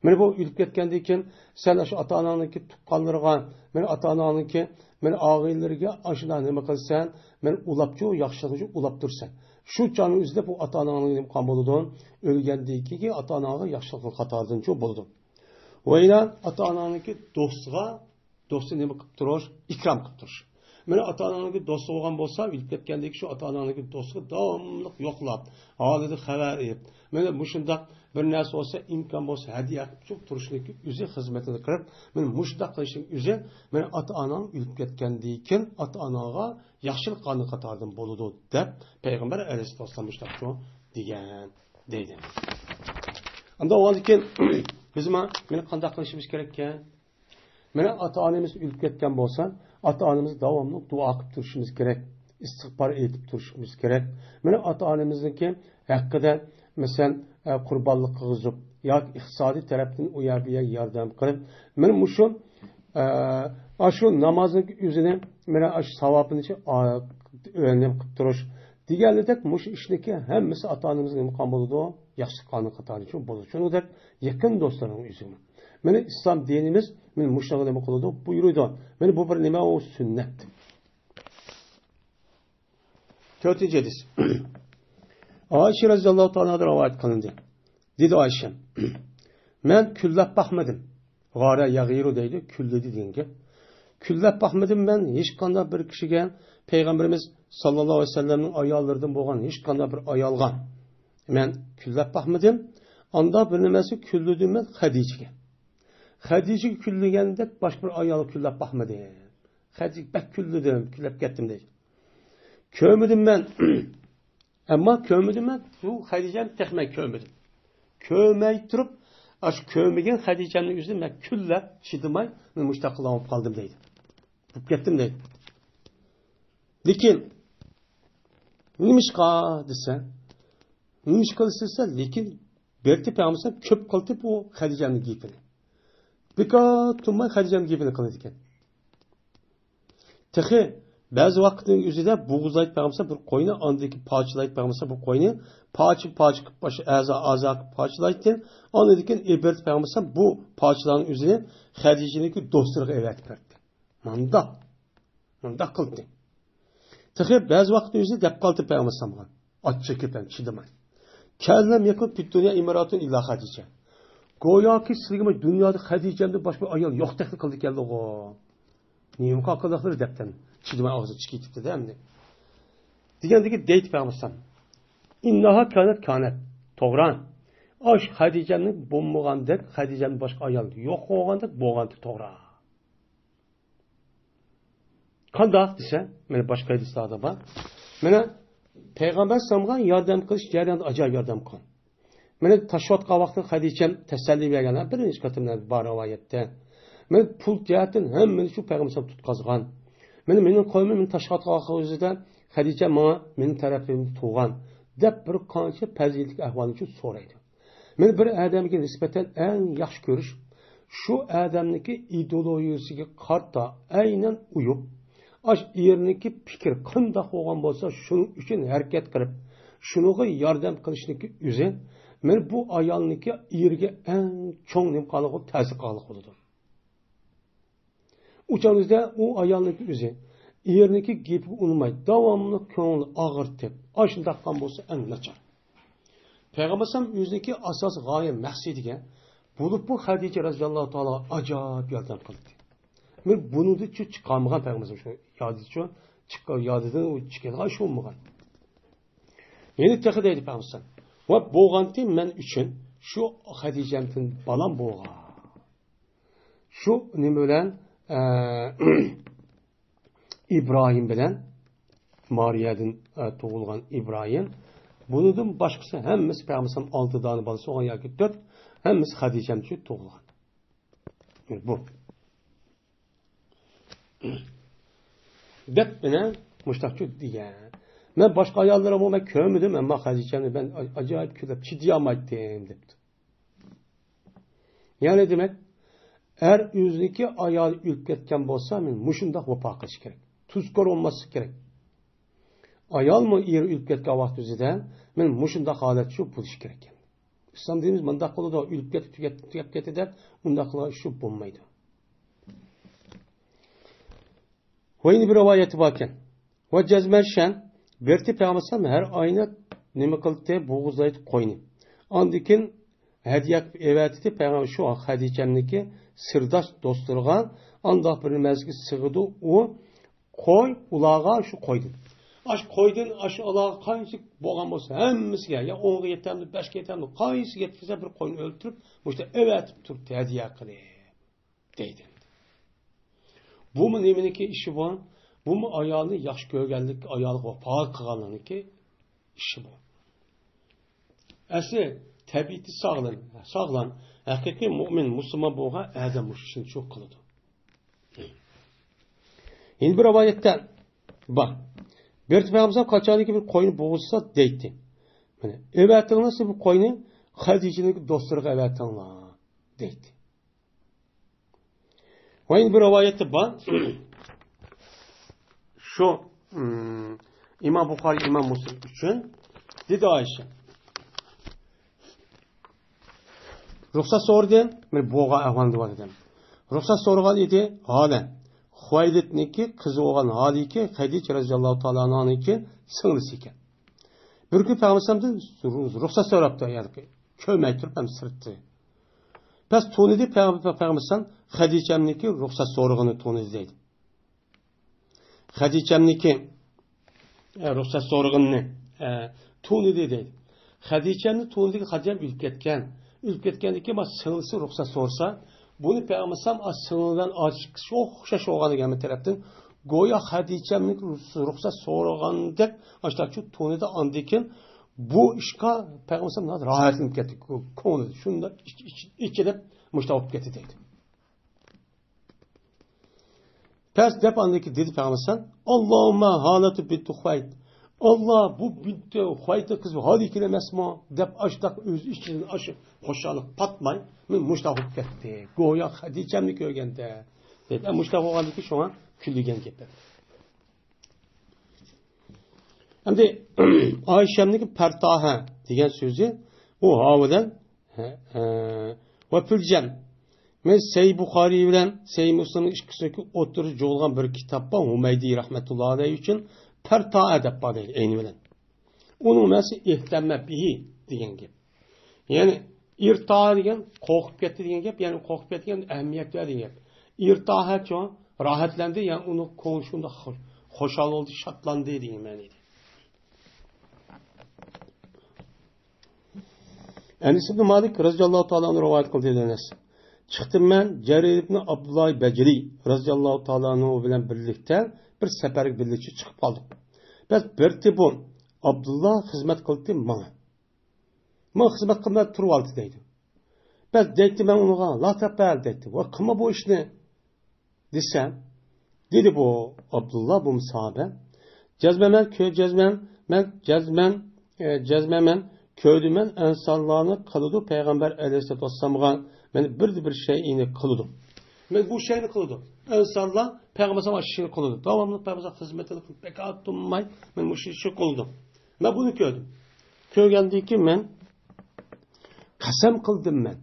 مانا بۇ ئۆلۈپ كەتكەندىن كېيىن سەن ئاشۇ ئاتا-ئاناڭنىڭكى تۇغقانلىرىغا، مانا ئاتا-ئاناڭنىڭكى، مانا ئاغىنىلىرىگە ئاشۇنداق نېمە قىلسەن، مانا ئۇلاپچۇ، ياخشىلىقچۇ ئۇلاپ تۇرسەن. شۇ چاغنىڭ ئۆزىدە بۇ ئاتا-ئاناڭنىڭ نېمە قىلغان بولىدۇ؟ ئۆلگەندىن كېيىن ئاتا-ئاناڭغا ياخشىلىق قاتارىدىنچۇ بولىدۇ. ۋە يەنە ئاتا-ئاناڭنىڭكى دوستىغا دوستى نېمە قىلىپ تۇرۇش؟ ئىكرام قىلىپ تۇرۇش. مانا ئاتا-ئاناڭنىڭكى دوستى بولغان بولسا، ئۆلۈپ كەتكەندىن كېيىن شۇ ئاتا-ئاناڭنىڭكى دوستىغا داۋاملىق يوقلاپ، ھالىدىن خەۋەر ئېلىپ، مانا مۇشۇنداق بىر نەرسە بولسا، ئىمكان بولسا، ھەدىيە قىلىپ تۇرۇشنىڭكى ئۆزى، خىزمىتىنى قىلىپ، مانا مۇشۇنداق قىلىشنىڭ ئۆزى، مانا ئاتا-ئاناڭ ئۆلۈپ كەتكەندىن كېيىن ئاتا-ئاناڭغا ياخشىلىق قىلغاننىڭ قاتارىدىن بولىدۇ، دەپ پەيغەمبەر ئەلەيھىسسالام مۇشۇنداقچۇ دېگەن، دەيدۇ. ئەمدى ئۇنىڭدىن كېيىن بىز ما-، مانا قانداق قىلىشىمىز كېرەككەن؟ مانا ئاتا-ئانىمىز ئۆلۈپ كەتكەن بولسا، ئاتا-ئانىمىزغا داۋاملىق دۇئا قىلىپ تۇرۇشىمىز كېرەك، ئىستىغپار ئېيتىپ تۇرۇشىمىز كېرەك. مانا ئاتا-ئانىمىزنىڭكى ھەققىدە، مەسىلەن، ئە، قۇربانلىق قىلغۇزۇپ ياكى ئىقتىسادىي تەرەپتىن ئۇ يەر بۇ يەرگە ياردەم قىلىپ، مانا مۇشۇ، ئە، ئاشۇ نامازنىڭ ئۆزىنى، مانا ئاشۇ ساۋابىنى، ئا، ئۈنۈم قىلىپ تۇرۇش دېگەنلىدەك، مۇشۇ ئىشنىڭكى ھەممىسى ئاتا-ئانىمىزغا نېمە قىلغان بولىدۇ؟ ياخشىلىق قىلغاننىڭ قاتارىدىچۇ بولىدۇ. شۇنىڭدەك يېقىن دوستلارنىڭ ئۆزىمۇ. مانا ئىسلام دىنىمىز مانا مۇشۇنىڭغا نېمە قىلىدۇ؟ بۇيرۇيدۇ. مانا بۇ بىر نېمە؟ ئۇ سۈننەت. تۆتىنچى ھەدىس. ئائىشە رەزىياللاھۇ تائالا ئانھادىن رىۋايەت قىلىندى. دېدى ئائىشە: مەن كۈنلەپ باقمىدىم. غارە يەغىرۇ دەيدۇ، كۈنلىدى دېگەن گەپ. كۈنلەپ باقمىدىم مەن ھېچقانداق بىر كىشىگە، پەيغەمبىرىمىز ساللاللاھۇ ئەلەيھى ۋەسەللەمنىڭ ئاياللىرىدىن بولغان ھېچقانداق بىر ئايالغا. مەن كۈنلەپ باقمىدىم. ئاندا بىر نېمەسى كۈنلىدىم مەن خەدىچىگە. خەدىچىگە كۈنلىگەندەك باشقا بىر ئايالغا كۈنلەپ باقمىدىم. خەدىچىگە بەك كۈنلىدىم، كۈنلەپ كەتتىم دەيدۇ. كۆرمىدىم مەن. ئەمما كۆرمىدىم مەن، بۇ خەدىچەمنى تېخى مەن كۆرمىدىم. كۆرمەي تۇرۇپ، ئاشۇ كۆرمىگەن خەدىچەمنىڭ ئۆزىنى مەن كۈنلەپ چىدىماي، مەن مۇشۇنداق قىلىپ قالدىم دەيدۇ. بولۇپ كەتتىم دەيدۇ. لېكىن، نېمىشقا دېسە، نېمىشقا دېسە، لېكىن بېرتى پەيغەمبەر كۆپ قىلدى بۇ خەدىچەمنىڭ گېپىنى. بىكار تۇرماي خەدىچەمنىڭ گېپىنى قىلىدىكەن. تېخى بەزى ۋاقىتنىڭ ئۆزىدە بوغۇزلايدۇ پەيغەمبەر بىر قوينى، ئاندىن كېيىن پارچىلايدۇ پەيغەمبەر بىر قوينى، پارچە پارچە قىلىپ، باشقا ئەزا ئەزا قىلىپ پارچىلايتتى. ئاندىن كېيىن ئېبېرىپ پەيغەمبەر بۇ پارچىلارنىڭ ئۆزىنى خەدىچىنىڭكى دوستلىرىغا ئەۋەتىپ بەردى. مانداق، مانداق قىلدى. تېخى بەزى ۋاقىتنىڭ ئۆزىدە دەپ قالدى پەيغەمبەر ئاچچىقى بىلەن چىدىماي. كەللەم يەكۇن فىددۇنيا ئىمراتۇن ئىللا خەدىچە. گوياكى سىلىگە دۇنيادا خەدىچەمدىن باشقا بىر ئايال يوقتەكلا قىلدى كەلدىغۇ. نېمە قىلدىغۇلار دەپتىن چىدىماي ئاغزى چىقىپ كېتىپتىدە ئەمدى. دېگەندىكى دەيدۇ پەيغەمبەر ئىنناھا كانەت كانەت. توغرا. ئاش خەدىچەمنى بولمىغاندەك، خەدىچەمدىن باشقا ئايال يوق بولغاندەك بولغانتى توغرا. قانداق دېسە، مانا باشقا ھەدىسلەردە بار. مانا پەيغەمبەر ئەلەيھىسسالامغا ياردەم قىلىش جەريانىدا ئاجايىپ ياردەم قىلغان. مانا تاشلاۋاتقان ۋاقتىدا خەدىچەم تەسەللى بەرگەن، بىر نەچچە قېتىم بار رىۋايەتتە. مانا پۇل جەھەتتىن ھەممىنى شۇ پەيغەمبەر ئەلەيھىسسالام تۇتقازغان. مانا مېنىڭ قوينۇمنى مانا تاشلاۋاتقان ۋاقتىدا خەدىچە ماڭا، مېنىڭ تەرەپلىرىمدە تۇرغان، دەپ بىر قانچە پەزىلەتلىك ئەھۋالنى شۇ سورايدۇ. مانا بىر ئادەمگە نىسبەتەن ئەڭ ياخشى كۆرۈش، شۇ ئادەمنىڭكى ئىدېئولوگىيىسىگە قارىتا ئەينەن ئۇيۇپ، ئاش ئېرىنىڭكى پىكرى قانداق بولغان بولسا، شۇنىڭ ئۈچۈن ھەرىكەت قىلىپ، شۇنىڭغا ياردەم قىلىشنىڭكى ئۆزى، مانا بۇ ئايالنىڭكى ئېرىگە ئەڭ چوڭ نېمە قىلغانلىقى، تەسىر قىلغانلىقى بولىدۇ. ئۇ چاغدا ئۇ ئايالنىڭكى ئۆزى ئېرىنىڭكى گېپىگە ئۇنىماي، داۋاملىق كۆڭلىنى ئاغرىتىپ، ئاشۇنداق قىلغان بولسا ئەڭ ناچار. پەيغەمبەر ئەلەيھىسسالام ئۆزىنىڭكى ئاساسىي غايە مەقسىتىگە بولۇپمۇ خەدىچە رەزىياللاھۇ تائالا ئاجايىپ ياردەم قىلدى. مەن بۇنىڭدىن چىقالمىغان پەيغەمبەر شۇ يادىچۇ چىققان يادىدىن ئۇ چىقىدىغان ئىش بولمىغان. يەنە تېخى دەيدۇ پەيغەمبەر، ۋە بولغانتى مەن ئۈچۈن شۇ خەدىچەمدىن بالام بولغان. شۇ نېمە بىلەن، ئە، ئىبراھىم بىلەن مارىيەدىن، ئە، تۇغۇلغان ئىبراھىم. بۇنىڭدىن باشقىسى ھەممىسى پەيغەمبەر ئالتە دانە بالىسى بولغان ياكى تۆت، ھەممىسى خەدىچەم ئۈچۈن تۇغۇلغان. بۇ. دەپ مانا مۇشتاقچۇ دېگەن. مەن باشقا ئاياللارنى مەن كۆرمىدىم، ئەمما خەدىچەمنى مەن ئاجايىپ كۆرۈپ چىدىيالمايتتىم، دەپتۇ. يەنى دېمەك، ئەر ئۆزىنىڭكى ئايالى ئۆلۈپ كەتكەن بولسا، مەن مۇشۇنداق ۋاپا قىلىش كېرەك. تۇزكور بولماسلىق كېرەك. ئايالمۇ ئېرى ئۆلۈپ كەتكەن ۋاقتى ئۆزىدە، مەن مۇشۇنداق ھالەت شۇ بولۇشى كېرەك. ئىسلام دىنىمىز مۇنداق قىلىدۇ، ئۆلۈپ كەتتى، تۈگەپ، تۈگەپ كەتتى دەپ، ئۇنداق قىلغان شۇ بولمايدۇ. ۋە يەنە بىر رىۋايەتى باركەن. ۋە جەزمەن شەن، بىرتى پەيغەمبەر ھەر ئاينى نېمە قىلدى؟ بوغۇزلايتتى قوينى. ئاندىن كېيىن ھەدىيە قىلىپ ئەۋەتتى پەيغەمبەر شۇ خەدىچەمنىكى سىرداش دوستلىرىغا، ئانداق بىر نېمەسىگە سىغىدۇ ئۇ قوي، ئۇلارغا شۇ قويدىن. ئاش قويدىن، ئاش ئۇلارغا قايسى بولغان بولسا، ھەممىسىگە، يا ئونغا يېتەمدۇ، بەشكە يېتەمدۇ، قايسىگە يەتكۈزسە بىر قوينى ئۆلتۈرۈپ، مۇشۇ ئەۋەتىپ تۇرۇپتۇ ھەدىيە قىلىپ. دەيدۇ. بۇمۇ نېمىنىڭكى ئىشى بۇ؟ بۇمۇ ئايالنى ياخشى كۆرگەنلىك، ئايالغا ۋاپا قىلغانلىقنىڭكى ئىشى بۇ. ئەسلى تەبىئىتى ساغلام، ساغلام، ھەقىقىي مۇئمىن، مۇسۇلمان بولغان ئادەم مۇشۇ ئىشنى شۇ قىلىدۇ. يەنە بىر رىۋايەتتە بار. بىر پەيغەمبەر قاچانكى بىر قوينى بوغۇزلىسا دەيتتى. مانا، ئەۋەتىڭلار سىز بۇ قوينى خەدىچىنىڭ دوستلىرىغا ئەۋەتىڭلار دەيتتى. ۋە يەنە بىر رىۋايەتتە بار. شۇ، ئىم، ئىمام بۇخارىي، ئىمام مۇسلىم ئۈچۈن دېدى ئائىشە. رۇخسەت سورىدى، مانا بولغان ئەھۋالنى دېۋاتىدۇ. رۇخسەت سورىغان ئىدى، ھالى. خۇۋەيلىدنىڭكى قىزى بولغان ھالىكى خەدىچە رەزىياللاھۇ تائالا ئەنھانىڭكى سىڭلىسى ئىكەن. بىر كۈنى پەيغەمبەر رۇخسەت سوراپتۇ، يەنى كۆرمەي تۇرۇپ ھەم سىرتتا. بەس تونۇدى پەيغەمبەر، پەيغەمبەر خەدىچەمنىڭكى رۇخسەت سورىغىنى تونۇدى دەيدۇ. خەدىچەمنىڭكى، ئە، رۇخسەت سورىغىنىنى، ئە، تونۇدى دەيدۇ. خەدىچەمنى تونۇدى، خەدىچەم ئۆلۈپ كەتكەن. ئۆلۈپ كەتكەندىن كېيىن، ما سىڭلىسى رۇخسەت سورىسا، بۇنى پەيغەمبەر ئەلەيھىسسالام ئاز سىڭلى بىلەن ئاز ئىككىسى ئوخشاش بولغان دېگەن بىر تەرەپتىن، گويا خەدىچەمنىڭكى رۇخسەت سورىغاندەك، ئاشتاق شۇ تونۇدى ئاندىن كېيىن بۇ ئىشقا پەيغەمبەر ئەلەيھىسسالام ناھايىتى راھەتلىنىپ كەتتى. كۆڭلى شۇنداق ئىچ-، ئىچ-، ئېچىلىپ، مۇشۇنداق بولۇپ كەتتى دەيدۇ. پەس دەپ ئاندىن كېيىن دېدى پەيغەمبەر ئەلەيھىسسالام، «ئاللاھۇممە ھالەتۇ بىنتۇ خۇۋەيت.» ئاللا، بۇ بىنتۇ خۇۋەيتنىڭ قىزى ھالىكىن ئەمەسمۇ؟ دەپ ئاشۇنداق ئۆز ئىچىدىن ئاشۇ خۇشاللىق پاتماي، مەن مۇشۇنداق بولۇپ كەتتى. گويا خەدىچەمنى كۆرگەندە. دەيدۇ. مۇشۇنداق بولغاندىن كېيىن شۇڭا كۈلگەن گەپ. ئەمدى ئائىشەمنىڭكى پەرتاھە دېگەن سۆزى، ئۇ ھا بىلەن، ھە، ھە، ۋە پۈلجەم. مەن سەھىھ بۇخارىي بىلەن سەھىھ مۇسلىمنىڭ ئىككىسىنىڭكى ئوتتۇرىسىدا جۇغۇلغان بىر كىتاب بار، ھۇمەيدى رەھمەتۇللا ئەلەيھى ئۈچۈن پەرتاھە دەپ بار دەيدۇ ئەينى بىلەن. ئۇنىڭ مەنىسى ئىھتەممە بىھى دېگەن گەپ. يەنى ئىرتاھە دېگەن قورقۇپ كەتتى دېگەن گەپ، يەنى قورقۇپ كەتكەن ئەھمىيەت بەر دېگەن گەپ. ئىرتاھەچۇ راھەتلەندى، يەنى ئۇنىڭ كۆڭلى شۇنداق خۇش-، خۇشال بولدى، شادلاندى دېگەن مەنىدە. ئەنەس ئىبن مالىك رەزىياللاھۇ تائالا ئەنھۇ رىۋايەت قىلدى، دېدى ئەنەس. چىقتىم مەن جەرىر ئىبن ئابدۇللا بەجرى رەزىياللاھۇ تائالا ئەنھۇ بىلەن بىرلىكتە بىر سەپەرگە بىرلىكتە چىقىپ قالدۇق. بەس بىرتى بۇ ئابدۇللا خىزمەت قىلدى ماڭا. ماڭا خىزمەت قىلماي تۇرۇۋالدى دەيدۇ. بەس دەيتتى مەن ئۇنىڭغا، لا تەپئەل دەيتتى. ۋاي قىلما بۇ ئىشنى دېسەم، دېدى بۇ ئابدۇللا، بۇ ساھابە، جەزمەن مەن كۆ-، جەزمەن مەن، جەزمەن، ئە، جەزمەن مەن كۆردۈم مەن ئەنسارلارنى قىلىدۇ پەيغەمبەر ئەلەيھىسسالاتۇ ۋەسسالامغا مانا بىردە بىر شەيئىنى قىلىدۇ. مانا بۇ شەيئىنى قىلىدۇ. ئىنسانلار پەيغەمبەر ئالەيھىسسالام شۇنى قىلىدۇ. داۋاملىق پەيغەمبەر خىزمىتىنى قىلىپ، بىكار تۇرماي، مانا مۇشۇ ئىشنى قىلىدۇ. مەن بۇنى كۆردۈم. كۆرگەندىن كېيىن مەن قەسەم قىلدىم مەن.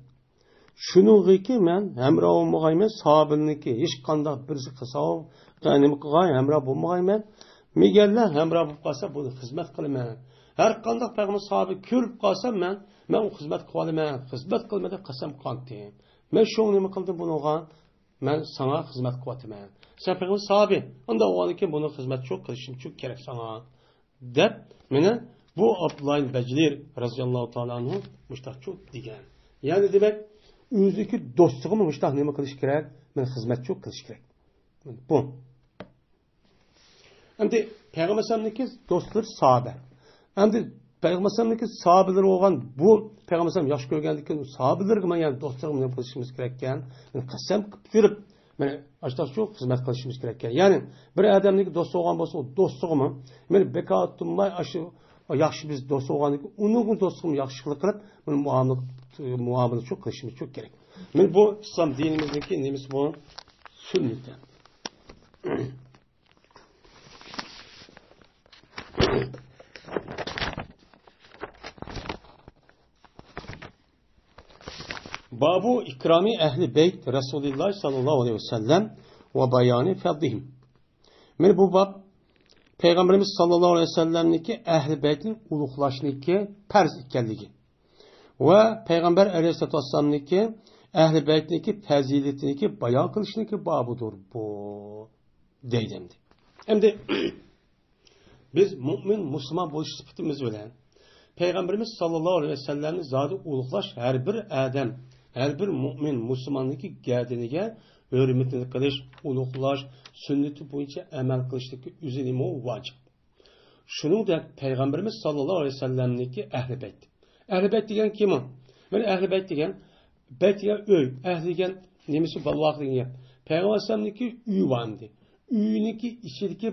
شۇنىڭغىكى مەن ھەمراھ بولمىغايمەن، ساھابىلىرنىڭكى ھېچقانداق بىرسى قىلسا، نېمە قىلغاي، ھەمراھ بولمىغايمەن. مېگەرلەر ھەمراھ بولۇپ قالسا، بۇنى خىزمەت قىلىمەن. ھەر قانداق پەيغەمبەر ساھابە كۆرۈپ قالسا، مەن، مەن ئۇ خىزمەت قىلىۋالىمەن، خىزمەت قىلىمەن دەپ قەسەم قىلغانتى. مەن شۇڭا نېمە قىلدىم بۇنىڭغا؟ مەن ساڭا خىزمەت قىلىۋاتىمەن. سەن پەيغەمبەر ساھابى، ئۇنداق بولغاندىن كېيىن بۇنى خىزمەت چوق قىلىشىم چوق كېرەك ساڭا. دەپ، مانا بۇ ئابدۇللاھ ئىبن بەجلى رەزىياللاھۇ تائالا ئەنھۇ مۇشتاقچۇ دېگەن. يەنى دېمەك، ئۆزىدىكى دوستىغىمۇ مۇشتاق نېمە قىلىش كېرەك؟ مانا خىزمەتچۇ قىلىش كېرەك. بۇ. ئەمدى پەيغەمبەر ئەلەيھىسسالامنىڭكى دوستلىرى ساھابە. ئەمدى پەيغەمبەر ئەلەيھىسسالامنىڭكى ساھابىلىرى بولغان بۇ پەيغەمبەر ئەلەيھىسسالام ياخشى كۆرگەندىكىن ساھابىلىرىگە مەن يەنە دوستلىرىغا نېمە قىلىشىمىز كېرەككەن؟ مانا قەسەم قىلىپ بېرىپ، مانا ئاشۇنداق شۇ خىزمەت قىلىشىمىز كېرەككەن. يەنى بىر ئادەمنىڭكى دوستى بولغان بولسا، ئۇ دوستىغىمۇ، مانا بىكار تۇرماي، ئاشۇ ياخشى بىز دوست بولغاندىن كېيىن، ئۇنىڭغا دوستىغىمۇ ياخشىلىق قىلىپ، مانا مۇئامىلە، مۇئامىلە شۇ قىلىشىمىز شۇ كېرەك. مانا بۇ ئىسلام دىنىمىزنىڭكى نېمىسى بۇ؟ سۈننىتى. بابۇ ئىكرامى ئەھلى بەيت رەسۇلىللاھ ساللاللاھۇ ئەلەيھى ۋەسەللەم ۋە بايانى فەزلىھىم. مانا بۇ باب پەيغەمبىرىمىز ساللاللاھۇ ئەلەيھى ۋەسەللەمنىڭكى ئەھلى بەيتىنى ئۇلۇغلاشنىڭكى پەرز ئىكەنلىكى ۋە پەيغەمبەر ئەلەيھىسسالاتۇ ۋەسسالامنىڭكى ئەھلى بەيتىنىڭكى پەزىلىتىنىڭكى بايان قىلىشنىڭكى بابىدۇر بۇ، دەيدۇ ئەمدى. ئەمدى بىز مۇئمىن، مۇسۇلمان بولۇش سۈپىتىمىز بىلەن پەيغەمبىرىمىز ساللاللاھۇ ئەلەيھى ۋەسەللەمنى زادى ئۇلۇغلاش، ھەر بىر ئادەم، ھەر بىر مۇئمىن، مۇسۇلماننىڭكى گەدىنىگە ھۆرمىتىنى قىلىش، ئۇلۇغلاش، سۈننىتى بويىچە ئەمەل قىلىشلىكى ئۆزىنىمۇ ۋاجىپ. شۇنىڭدەك پەيغەمبىرىمىز ساللاللاھۇ ئەلەيھى ۋەسەللەمنىڭكى ئەھلى بەيت. ئەھلى بەيت دېگەن كىم ئۇ؟ مانا ئەھلى بەيت دېگەن، بەيت دېگەن ئۆي، ئەھلى دېگەن نېمىسى، بالىۋاق دېگەن گەپ. پەيغەمبەر ئەلەيھىسسالامنىڭكى ئۆيى بار ئىدى. ئۆيىنىڭكى ئىچىدىكى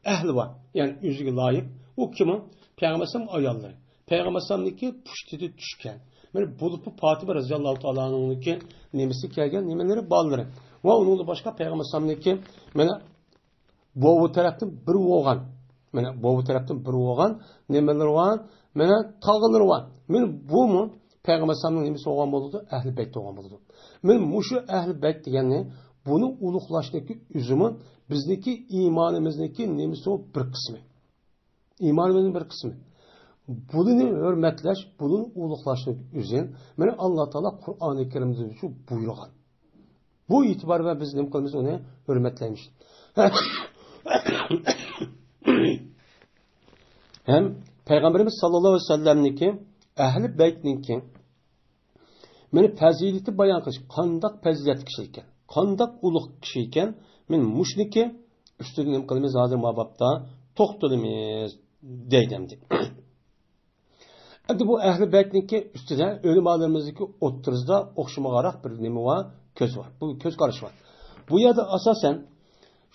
ئەھلى بار، يەنى ئۆزىگە لايىق. ئۇ كىم ئۇ؟ پەيغەمبەر ئەلەيھىسسالام ئاياللىرى. پەيغەمبەر ئەلەيھىسسالامنىڭكى پۇشتىدا چۈشكەن. مانا بولۇپمۇ پاتىمە رەزىياللاھۇ تائالا ئەنھۇنىڭكى نېمىسى كەلگەن، نېمىلىرى، بالىلىرى. ۋە ئۇنىڭدىن باشقا پەيغەمبەر ئەلەيھىسسالامنىڭكى مانا بوۋا تەرەپتىن بىر بولغان، مانا بوۋا تەرەپتىن بىر بولغان نېمىلىرى بار، مانا تاغىلىرى بار. مانا بۇمۇ پەيغەمبەر ئەلەيھىسسالامنىڭ نېمىسى بولغان بولىدۇ؟ ئەھلى بەيت بولغان بولىدۇ. مانا مۇشۇ ئەھلى بەيت دېگەننى، بۇنى ئۇلۇغلاشنىڭكى ئۆزىمۇ بىزنىڭكى ئىمانىمىزنىڭكى نېمىسى، بۇ بىر قىسمى. ئىمانىمىزنىڭ بىر قىسمى. بۇنى ھۆرمەتلەش، بۇنى ئۇلۇغلاشنىڭ ئۆزى، مانا ئاللا تائالا قۇرئانى كەرىمدە شۇ بۇيرۇغان. بۇ ئېتىبار بىلەن بىز نېمە قىلىمىز؟ ئۇنى ھۆرمەتلەيمىز. ھەم پەيغەمبىرىمىز ساللاللاھۇ ئەلەيھى ۋەسەللەمنىڭكى، ئەھلى بەيتنىڭكى مانا پەزىلىتى بايان قىلىش، قانداق پەزىلەتلىك كىشى ئىكەن، قانداق ئۇلۇغ كىشى ئىكەن، مانا مۇشۇنىڭكى ئۈستىدە نېمە قىلىمىز؟ ھازىر ما بابتا توختىلىمىز، دەيدۇ ئەمدى. ئەمدى بۇ ئەھلى بەيتنىڭكى ئۈستىدە ئۆلىمالىرىمىزنىڭكى ئوتتۇرىسىدا ئوخشىمىغانراق بىر نېمە بار؟ كۆز بار. بۇ كۆز قاراش بار. بۇ يەردە ئاساسەن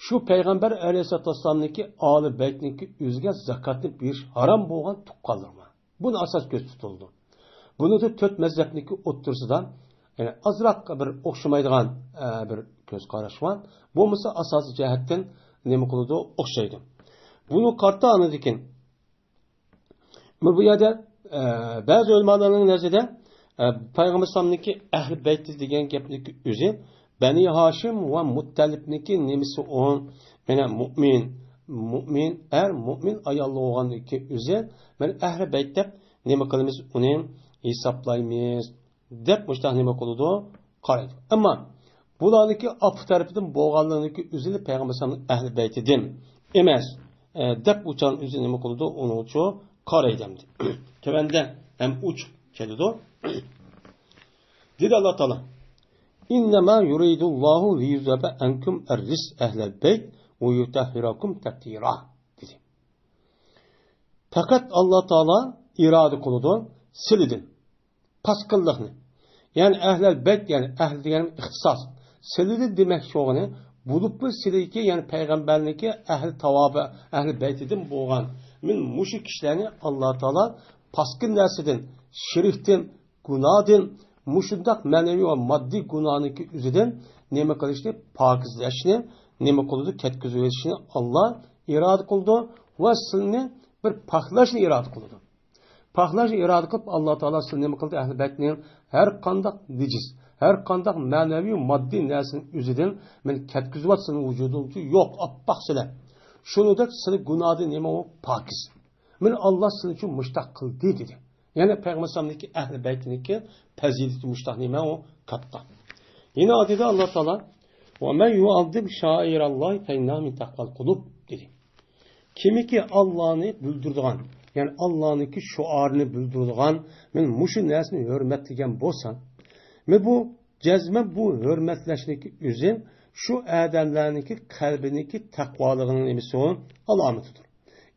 شۇ پەيغەمبەر ئەلەيھىسسالاتۇ ۋەسسالامنىڭكى ئالى بەيتنىڭكى ئۆزىگە زاكاتنى بېرىش ھارام بولغان تۇغقانلىرى بار. بۇنى ئاساس كۆز تۇتۇلىدۇ. بۇنىڭدا تۆت مەزھەپنىڭكى ئوتتۇرىسىدا، يەنى ئازراق بىر ئوخشىمايدىغان، ئە، بىر كۆز قاراش بار. بولمىسا ئاساسىي جەھەتتىن نېمە قىلىدۇ؟ ئوخشايدۇ. بۇنى قارىتا ئاندىن كېيىن بۇ، بۇ يەردە، ئە، بەزى ئۆلىمالارنىڭ نەزىرىدە، ئە، پەيغەمبەر ئەلەيھىسسالامنىڭكى ئەھلى بەيتى دېگەن گەپنىڭكى ئۆزى بەنى ھاشىم ۋە مۇتتەلىپنىڭكى نېمىسى ئۇ؟ مانا مۇئمىن، مۇئمىن ئەر، مۇئمىن ئاياللار بولغاندىكى ئۆزى، مانا ئەھلى بەيت دەپ نېمە قىلىمىز؟ ئۇنى ھېسابلايمىز. دەپ مۇشۇنداق نېمە قىلىدۇ؟ قارايدۇ. ئەمما بۇلارنىڭكى ئاپا تەرىپىدىن بولغانلىرىنىڭكى ئۆزىنى پەيغەمبەر ئەلەيھىسسالامنىڭ ئەھلى بەيتىدىن ئەمەس، ئە، دەپ ئۇچان ئۆزى نېمە قىلىدۇ؟ ئۇنىڭچۇ قارايدۇ ئەمدى. تۆۋەندە ھەم ئوچۇق كېلىدۇ. دېدى ئاللا تائالا: «ئىننەما يۇرىدۇللاھۇ لىيۇزھىبە ئەنكۇم ئەررىجسە ئەھلەل بەيت ۋە يۇتەھھىرەكۇم تەتھىرا» دېدى. پەقەت ئاللا تائالا ئىرادە قىلىدۇ سىلىدىن پاسكىنلىقنى. يەنى ئەھلەل بەيت، يەنى ئەھلى دېگەن ئىختىساس. سىلىدىن دېمەكچى بولغىنى، بولۇپمۇ سىلىدىكى، يەنى پەيغەمبەرنىڭكى ئەھلى تاۋابى، ئەھلى بەيتىدىن بولغان مىن مۇشۇ كىشىلەرنى ئاللا تائالا پاسكىن نەرسىدىن، شىركتىن، گۇناھتىن مۇشۇنداق مەنىۋى ۋە ماددىي گۇناھنىڭكى ئۆزىدىن نېمە قىلىشنى، پاكىزلەشنى، نېمە قىلىدۇ، كەتكۈزۈۋېلىشنى ئاللا ئىرادە قىلىدۇ ۋە سىلنى بىر پاكلاشنى ئىرادە قىلىدۇ. پاكلاشنى ئىرادە قىلىپ، ئاللا تائالا سىلنى نېمە قىلدى؟ ئەھلى بەيتنى ھەر قانداق نىجىس، ھەر قانداق مەنىۋى ماددىي نەرسىنىڭ ئۆزىدىن مېنى كەتكۈزۈۋات، سىلنىڭ ۋۇجۇدۇڭدا يوق، ئاپئاق سىلەر. شۇنىڭدەك سىلى گۇناھدىن نېمە ئۇ؟ پاكىز. مېنى ئاللا سىلى ئۈچۈن مۇشتاق قىلدى، دېدى. يەنى پەيغەمبەر ئەلەيھىسسالامنىڭكى ئەھلى بەيتىنىڭكى پەزىلىتى مۇشتاق نېمە ئۇ؟ كاتتا. يەنە ئايىتىدە ئاللا تائالا، «ۋە مەن يۇئەززىم شائىرەللاھى فەئىننەھا مىن تەقۋەل قۇلۇب» دېدى. كىمكى ئاللانى بىلدۈرىدىغان، يەنى ئاللانىڭكى شوئارىنى بىلدۈرىدىغان، مەن مۇشۇ نەرسىنى ھۆرمەتلىگەن بولسام، مەن بۇ جەزمەن بۇ ھۆرمەتلەشنىڭكى ئۆزى شۇ ئادەملەرنىڭكى قەلبىنىڭكى تەقۋالىقىنىڭ نېمىسى ئۇ؟ ئالامىتىدۇر.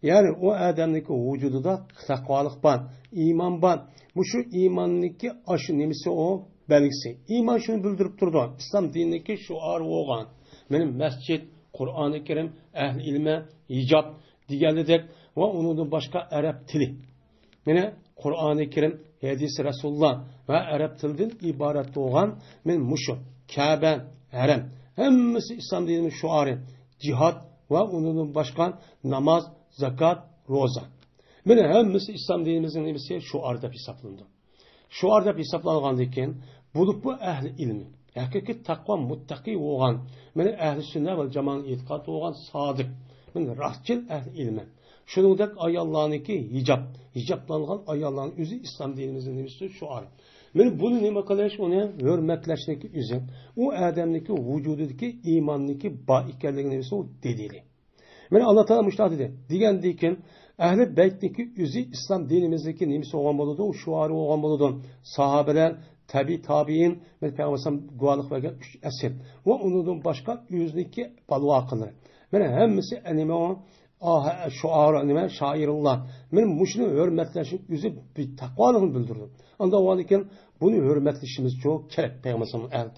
يەنى ئۇ ئادەمنىڭكى ۋۇجۇدىدا تەقۋالىق بار، ئىمان بار. مۇشۇ ئىماننىڭكى ئاشۇ نېمىسى ئۇ؟ بەلگىسى. ئىمان شۇنى بىلدۈرۈپ تۇرىدۇ. ئىسلام دىنىنىڭكى شوئارى بولغان. مېنىڭ مەسچىت، قۇرئانى كەرىم، ئەھلى ئىلمى، ھىجاب دېگەنلىدەك ۋە ئۇنىڭدىن باشقا ئەرەب تىلى. مېنىڭ قۇرئانى كەرىم، ھەدىسى رەسۇلۇللا ۋە ئەرەب تىلىدىن ئىبارەت بولغان مېنىڭ مۇشۇ كەبە، ھەرەم، ھەممىسى ئىسلام دىنىنىڭ شوئارى. جىھاد ۋە ئۇنىڭدىن باشقا ناماز، زاكات، روزا. مېنىڭ ھەممىسى ئىسلام دىنىمىزنىڭ نېمىسى؟ شوئار دەپ ھېسابلىنىدۇ. شوئار دەپ ھېسابلانغاندىن كېيىن، بولۇپمۇ ئەھلى ئىلمى، ھەقىقىي تەقۋا مۇتتەقى بولغان، مېنىڭ ئەھلى سۈننە ۋە جامائەتنىڭ ئېتىقادى بولغان سادىق، مېنىڭ راستچىل ئەھلى ئىلمى. شۇنىڭدەك ئاياللارنىڭكى ھىجاب، ھىجابلانغان ئاياللارنىڭ ئۆزى ئىسلام دىنىمىزنىڭ نېمىسى؟ شوئارى. مېنىڭ بۇنى نېمە قىلىش؟ ئۇنى ھۆرمەتلەشنىڭكى ئۆزى. ئۇ ئادەمنىڭكى ۋۇجۇدىدىكى ئىماننىڭكى بار ئىكەنلىكىنى نېمىسى؟ ئۇ دەلىلى. مانا ئاللا تائالا مۇشۇنداق دېدى. دېگەندىن كېيىن، ئەھلى بەيتنىڭكى ئۆزى ئىسلام دىنىمىزدىكى نېمىسى بولغان بولىدۇ؟ شوئارى بولغان بولىدۇ. ساھابىلەر، تەبىئىي تابىئىن، مانا پەيغەمبەر ئەلەيھىسسالام گۇۋاھلىق بەرگەن ئۈچ ئەسىر ۋە ئۇنىڭدىن باشقا ئۆزىنىڭكى بالىۋاقىلىرى. مانا ھەممىسى نېمە ئۇ؟ ئاھ، شوئار، نېمە، شائىرۇللا. مانا مۇشۇنى ھۆرمەتلەشنىڭ ئۆزى بىر تەقۋالىقنى بىلدۈرىدۇ. ئانداق بولغاندىكىن بۇنى ھۆرمەتلىشىمىز چوڭ كېرەك پەيغەمبەر ئەلەيھىسسالامنىڭ ئەھلى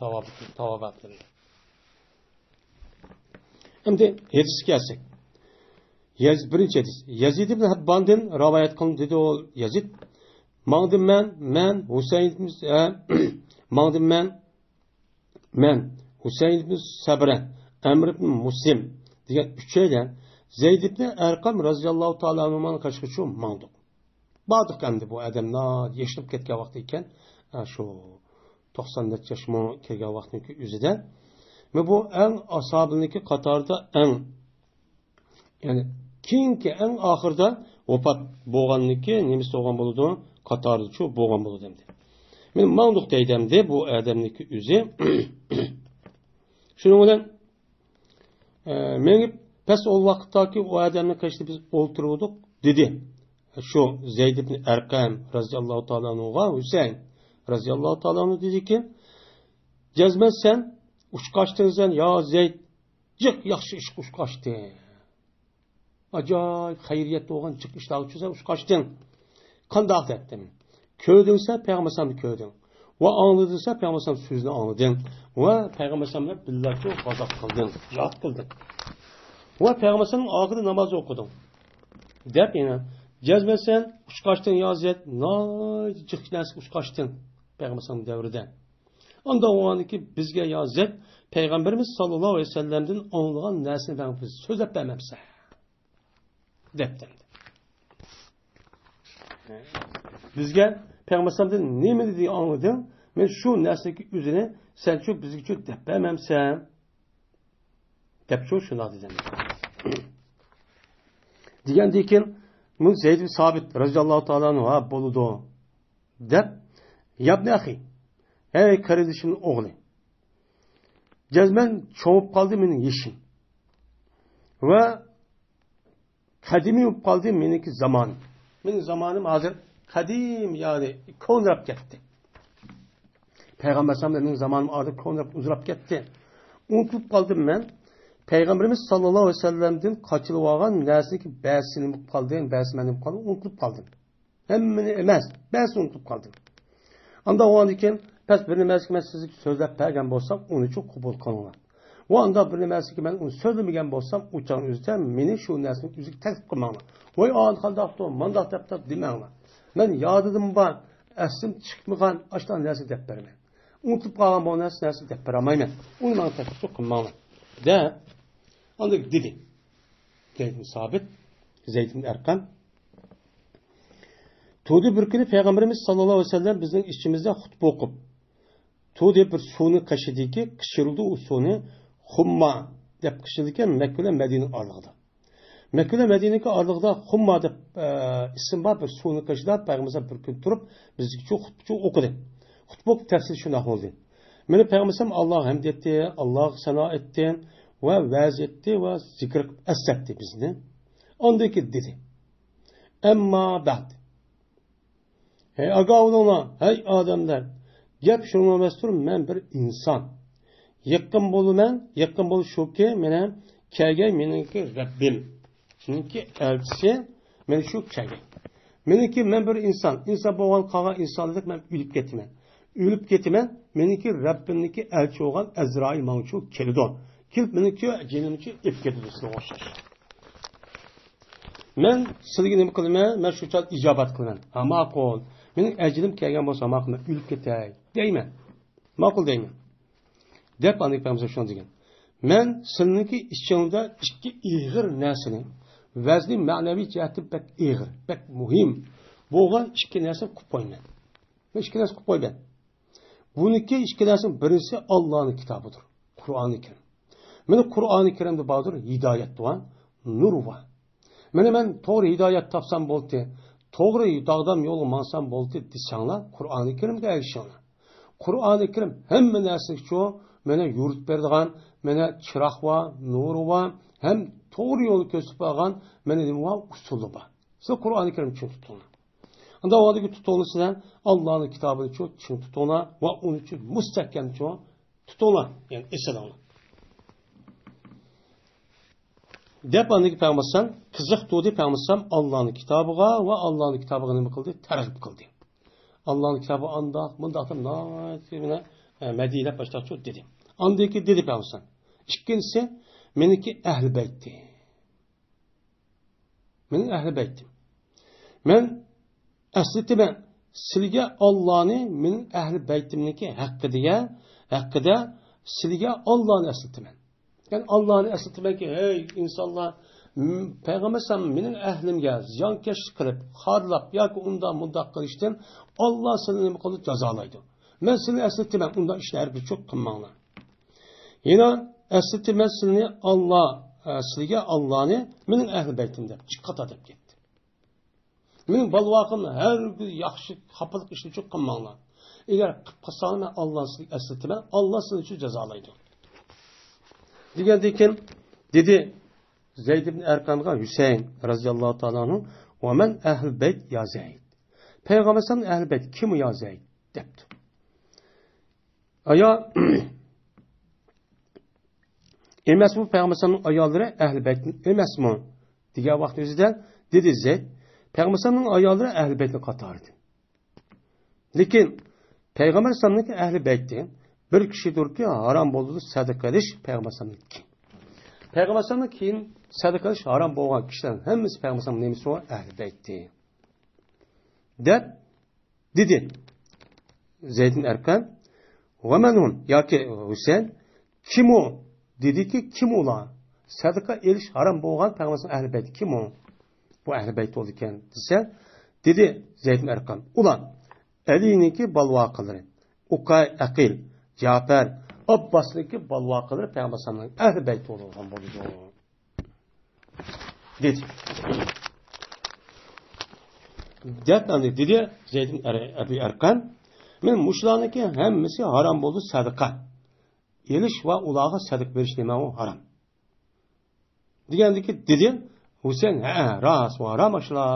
تاۋابىئاتلىرىنى. ئەمدى ھەدىسكە كەلسەك. يەز-، بىرىنچى ھەدىس. يەزىد ئىبن ھەبباندىن رىۋايەت قىلىندى، دېدى ئۇ يەزىد. ماڭدىم مەن، مەن ھۈسەيىن، ئە، ماڭدىم مەن، مەن، ھۈسەيىن ئىبن سەبرە، ئەمر ئىبن مۇسلىم دېگەن ئۈچەيلەن زەيد ئىبن ئەرقەم رەزىياللاھۇ تائالا ئەنھۇمانىڭ قېشىغىچە ماڭدۇق. باردۇق ئەمدى بۇ ئادەملەر يېشىلىپ كەتكەن ۋاقتى ئىكەن، ئە، شۇ توقسان نەچچە ياشمۇ كىرگەن ۋاقتىنىڭكى ئۆزىدە. مەن بۇ ئەڭ ئاسابىنىڭكى قاتارىدا ئەڭ، يەنى كېيىنكى ئەڭ ئاخىرىدا ۋاپات بولغاننىڭكى نېمىسى بولغان بولىدۇ؟ قاتارىدىچۇ بولغان بولىدۇ ئەمدى. مانا ماڭدۇق دەيدۇ ئەمدى بۇ ئادەمنىڭكى ئۆزى. شۇنىڭ بىلەن، ئە، مېڭىپ، پەس ئول ۋاقىتتاكى ئۇ ئادەمنىڭ قېشىدا بىز ئولتۇرۇۋىدۇق، دېدى. شۇ زەيد ئىبن ئەرقەم رەزىياللاھۇ تائالا ئەنھۇغا ھۈسەيىن رەزىياللاھۇ تائالا ئەنھۇ دېدىكى، جەزمەن سەن ئۇچقاچتىڭ سەن، يا زەيد، جىق ياخشى ئىشقا ئۇچقاچتىڭ. ئاجايىپ خەيرىيەت بولغان جىق ئىشلارغا چۈشسەن ئۇچقاچتىڭ. قانداق دەپتىم. كۆردۈڭسە پەيغەمبەر ئەلەيھىسسالامنى كۆردۈڭ. ۋە ئاڭلىدىڭسە پەيغەمبەر ئەلەيھىسسالام سۆزىنى ئاڭلىدىڭ. ۋە پەيغەمبەر ئەلەيھىسسالام بىللە غازات قىلدىڭ، جىھاد قىلدىڭ. ۋە پەيغەمبەر ئەلەيھىسسالامنىڭ ئارقىدا ناماز ئوقۇدۇڭ. دەپ يەنە جەزمەن سەن ئۇچقاچتىڭ يا زەيد، ناھايىتى جىق نەرسىگە ئۇچقاچتىڭ پەيغەمبەر ئەلەيھىسسالام دەۋرىدە. ئاندىن ئۇنىڭدىن كېيىن بىزگە يا زەيد، پەيغەمبىرىمىز ساللاللاھۇ ئەلەيھى ۋەسەللەمدىن ئاڭلىغان نەرسىنى ماڭا بىر سۆزلەپ بەرمەمسەن؟ دەپتۇ. بىزگە پەيغەمبەر ئەلەيھىسسالامدىن نېمىنى ئاڭلىدىڭ؟ مەن شۇ نەرسىنىڭكى ئۆزىنى سەنچۇ بىزگىچۇ دەپ بەرمەمسەن؟ دەپچۇ شۇنداق دېدى. دېگەندىن كېيىن بۇ زەيد ئىبن سابىت رەزىياللاھۇ تائالا ئەنھۇ، ھە، بولىدۇ، دەپ، يابنى ئەخى، ھەي قېرىندىشىمنىڭ ئوغلى، جەزمەن چوڭىيىپ قالدى مېنىڭ يېشىم ۋە قەدىمىي بولۇپ قالدى مېنىڭكى زامانىم. مېنىڭ زامانىم ھازىر قەدىم، يەنى كونىراپ كەتتى. پەيغەمبەر ئەلەيھىسسالام مېنىڭ زامانىم ئارىدا كونىراپ ئۇزىراپ كەتتى. ئۇنتۇلۇپ قالدىم مەن. پەيغەمبىرىمىز ساللاللاھۇ ئەلەيھى ۋەسەللەمدىن قاچىلىۋالغان نەرسىنىڭكى بەزىسى نېمە بولۇپ قالدى، بەزىسى مەن نېمە قالدى، ئۇنتۇلۇپ قالدىم. ھەممىنى ئەمەس، بەزىسىنى ئۇنتۇپ قالدىم. ئانداق بولغاندىن كېيىن، بەس بىر نېمە نەرسىگە مەن سىزگە سۆزلەپ بەرگەن بولسام، ئۇنىچۇ قوبۇل قىلىڭلار. ۋە ئانداق بىر نېمە نەرسىگە مەن ئۇنى سۆزلىمىگەن بولسام، ئۇ چاغنىڭ ئۆزىدە مېنى شۇ نەرسىنىڭ ئۆزىگە تەكلىپ قىلماڭلار. ۋاي ئانى قانداقتۇ، مانداق دەپتۇ دېمەڭلار. مەن يادىدىمۇ بار، ئەسلىم چىقمىغان ئاشۇنداق نەرسە دەپ بېرىمەن. ئۇنتۇپ قالغان بۇ نەرسە، نەرسە دەپ بېرەلمەيمەن. ئۇنى ماڭا تەكلىپ قىلماڭلار، دەپ ئاندىن دېدى زەيد بىن سابىت، زەيد بىن ئەرقەم. تۇردى بىر كۈنى پەيغەمبىرىمىز ساللاللاھۇ ئەلەيھى ۋەسەللەم بىزنىڭ ئىچىمىزدە خۇتبە ئوقۇپ، تۇردى بىر سۇنىڭ قېشىدىكى، قىچىرىدۇ ئۇ سۇنى، خۇمما دەپ قىچىرىدىكەن، مەككە بىلەن مەدىنە ئارىلىقىدا. مەككە بىلەن مەدىنىنىڭكى ئارىلىقىدا خۇمما دەپ، ئە، ئىسىم بار، بىر سۇنىڭ قېشىدا پەيغەمبەر بىر كۈن تۇرۇپ، بىزگىچۇ خۇتبىچۇ ئوقۇدى. خۇتبە ئوقۇپ تەپسىرى شۇنداق بولدى. مېنى پەيغەمبەر ئەلەيھىسسالام ئاللاغا ھەمد ئېيتتى، ئاللاغا سانا ئېيتتى ۋە ۋەز ئېيتتى ۋە زىكىر قىلىپ ئەسلەتتى بىزنى. ئاندىن كېيىن دېدى: «ئەمما بەئد.» ھەي ئاگاھ بولۇڭلار، ھەي ئادەملەر! گەپ شۇنىڭ ئەمەستۇر، مەن بىر ئىنسان. يېقىن بولىمەن، يېقىن بولۇش شۇكى، مېنى كەلگەن مېنىڭكى رەببىم، مېنىڭكى ئەلچىسى، مېنى شۇ كەلگەن. مېنىڭكى، مەن بىر ئىنسان، ئىنسان بولغان قالغان ئىنسانلىق مەن ئۆلۈپ كېتىمەن. ئۆلۈپ كېتىمەن، مېنىڭكى رەببىمنىڭكى ئەلچى بولغان ئەزرائىل ماڭا شۇ كېلىدۇ. كېلىپ مېنىڭكى جېنىمنى ئېلىپ كېتىدۇ سىلىگە ئوخشاش. مەن سىلىگە نېمە قىلىمەن؟ مەن شۇ چاغ ئىجابەت قىلىمەن. ھا، ماقۇل. مېنىڭ ئەجىلىم كەلگەن بولسا، ماقۇل، مەن ئۆلۈپ كېتەي دەيمەن. ماقۇل دەيمەن. دەپ ئاندىن پەيغەمبەر شۇنداق دېگەن. مەن سىلىنىڭكى ئىچىڭلاردا ئىككى ئېغىر نەرسىنى، ۋەزنى مەنىۋى جەھەتتىن بەك ئېغىر، بەك مۇھىم بولغان ئىككى نەرسىنى قىلىپ قويىمەن. مەن ئىككى نەرسە قىلىپ قويىمەن. بۇنىڭكى ئىككى نەرسىنىڭ بىرىنچىسى ئاللانىڭ كىتابىدۇر. قۇرئانى كەرىم. مانا قۇرئانى كەرىمدە باردۇر، ھىدايەت بار، نۇر بار. مانا مەن توغرا ھىدايەت تاپسام بولدى، توغرا داغدام يولغا ماڭسام بولدى دېسەڭلار، قۇرئانى كەرىمگە ئەگىشىڭلار. قۇرئانى كەرىم ھەممە نەرسىگىچۇ مانا يورۇتۇپ بېرىدىغان، مانا چىراغ بار، نۇرى بار، ھەم توغرا يولنى كۆرسىتىپ بەرگەن، مانا نېمە بار، ئۇسۇلى بار. سىلەر قۇرئانى كەرىمنى چىڭ تۇتۇڭلار. ئۇنداق ۋاقىتتا تۇتۇڭلار سىلەر، ئاللانىڭ كىتابىنىچۇ چىڭ تۇتۇڭلار ۋە ئۇنىچۇ مۇستەھكەمچۇ تۇتۇڭلار، يەنى ئېسىلىڭلار. دەپ ئاندىن پەيغەمبەر قىزىقتۇردى، پەيغەمبەر ئاللانىڭ كىتابىغا ۋە ئاللانىڭ كىتابىغا نېمە قىلدى؟ تەرغىب قىلدى. ئاللانىڭ كىتابى ئانداق، مۇنداق دەپ ناھايىتى مەدھىيلەپ باشلاپچۇ دېدى. ئاندىن كېيىن دېدى پەيغەمبەر، ئىككىنچىسى، مېنىڭكى ئەھلى بەيتى. مېنىڭ ئەھلى بەيتىم. مەن ئەسلىتىمەن سىلىگە ئاللانى، مېنىڭ ئەھلى بەيتىمنىڭكى ھەققىدىگە، ھەققىدە سىلىگە ئاللانى ئەسلىتىمەن. يەنى ئاللانى ئەسلىتىمەنكى، ھەي ئىنسانلار، م-، پەيغەمبەر ئەلەيھىسسالام مېنىڭ ئەھلىمگە زىيانكەشلىك قىلىپ، خارلاپ ياكى ئۇنداق مۇنداق قىلىشتىن ئاللا سىلىنى نېمە قىلىدۇ؟ جازالايدۇ. مەن سىلىنى ئەسلىتىمەن، ئۇنداق ئىشنى ھەرگىز قىلماڭلار. يەنە ئەسلىتىمەن سىلىنى ئاللا، ئە، سىلىگە ئاللانى مېنىڭ ئەھلى بەيتىم دەپ ئىككى قاتار دەپ كەتتى. مېنىڭ بالىۋاقىم ھەرگىز ياخشى خاپىلىق ئىشنى چوق قىلماڭلار. ئەگەر قىلىپ قالساڭلار مەن ئاللانى سىلىگە ئەسلىتىمەن، ئاللا سىلىنى شۇ جازالايدۇ. دېگەندىن كېيىن دېدى زەيد ئىبن ئەرقەمغا ھۈسەيىن رەزىياللاھۇ تائالا ئەنھۇ، ۋە مەن ئەھلى بەيت يا زەيد؟ پەيغەمبەر ئەلەيھىسسالامنىڭ ئەھلى بەيتى كىم يا زەيد؟ دەپتۇ. ئايا، ئەمەسمۇ پەيغەمبەر ئەلەيھىسسالامنىڭ ئاياللىرى ئەھلى بەيت ئەمەسمۇ؟ دېگەن ۋاقىت ئۆزىدە دېدى زەيد، پەيغەمبەر ئەلەيھىسسالامنىڭ ئاياللىرى ئەھلى بەيتنىڭ قاتارىدىن. لېكىن پەيغەمبەر ئەلەيھىسسالامنىڭكى ئەھلى بەيتى بىر كىشىدۇركى، ھارام بولىدۇ سەدىقە قىلىش پەيغەمبەر ئەلەيھىسسالامدىن كېيىن. پەيغەمبەر ئەلەيھىسسالامدىن كېيىن سەدىقە قىلىش ھارام بولغان كىشىلەرنىڭ ھەممىسى پەيغەمبەر ئەلەيھىسسالامنىڭ نېمىسى ئۇ؟ ئەھلى بەيتى. دەپ دېدى. زەيدىن ئەرقەم، ۋە مەن ھۇم، ياكى ھۈسەيىن، كىم ئۇ؟ دېدىكى، كىم ئۇلار؟ سەدىقە ئېلىش ھارام بولغان پەيغەمبەرنىڭ ئەھلى بەيتى كىم ئۇ؟ بۇ ئەھلى بەيت بولىدىكەن دېسە، دېدى زەيدىن ئەرقەم، ئۇلار ئەلىنىڭكى بالىۋاقىلىرى، ئۇقاي، ئەقىل، جەپەر، ئابباسنىڭكى بالىۋاقىلىرى پەيغەمبەر ئەلەيھىسسالامنىڭ ئەھلى بەيتى بولغان بولىدۇ. دېدى. دەپ ئەمدى دېدى زەيدىن ئەر-، ئەبى ئەرقەم، مەن مۇشۇلارنىڭكى ھەممىسى ھارام بولدى سەدىقە ئېلىش ۋە ئۇلارغا سەدىقە بېرىش نېمە ئۇ ھارام. دېگەندىكى دېدى ھۈسەيىن، ھە، راست، ھارام ئاشۇلار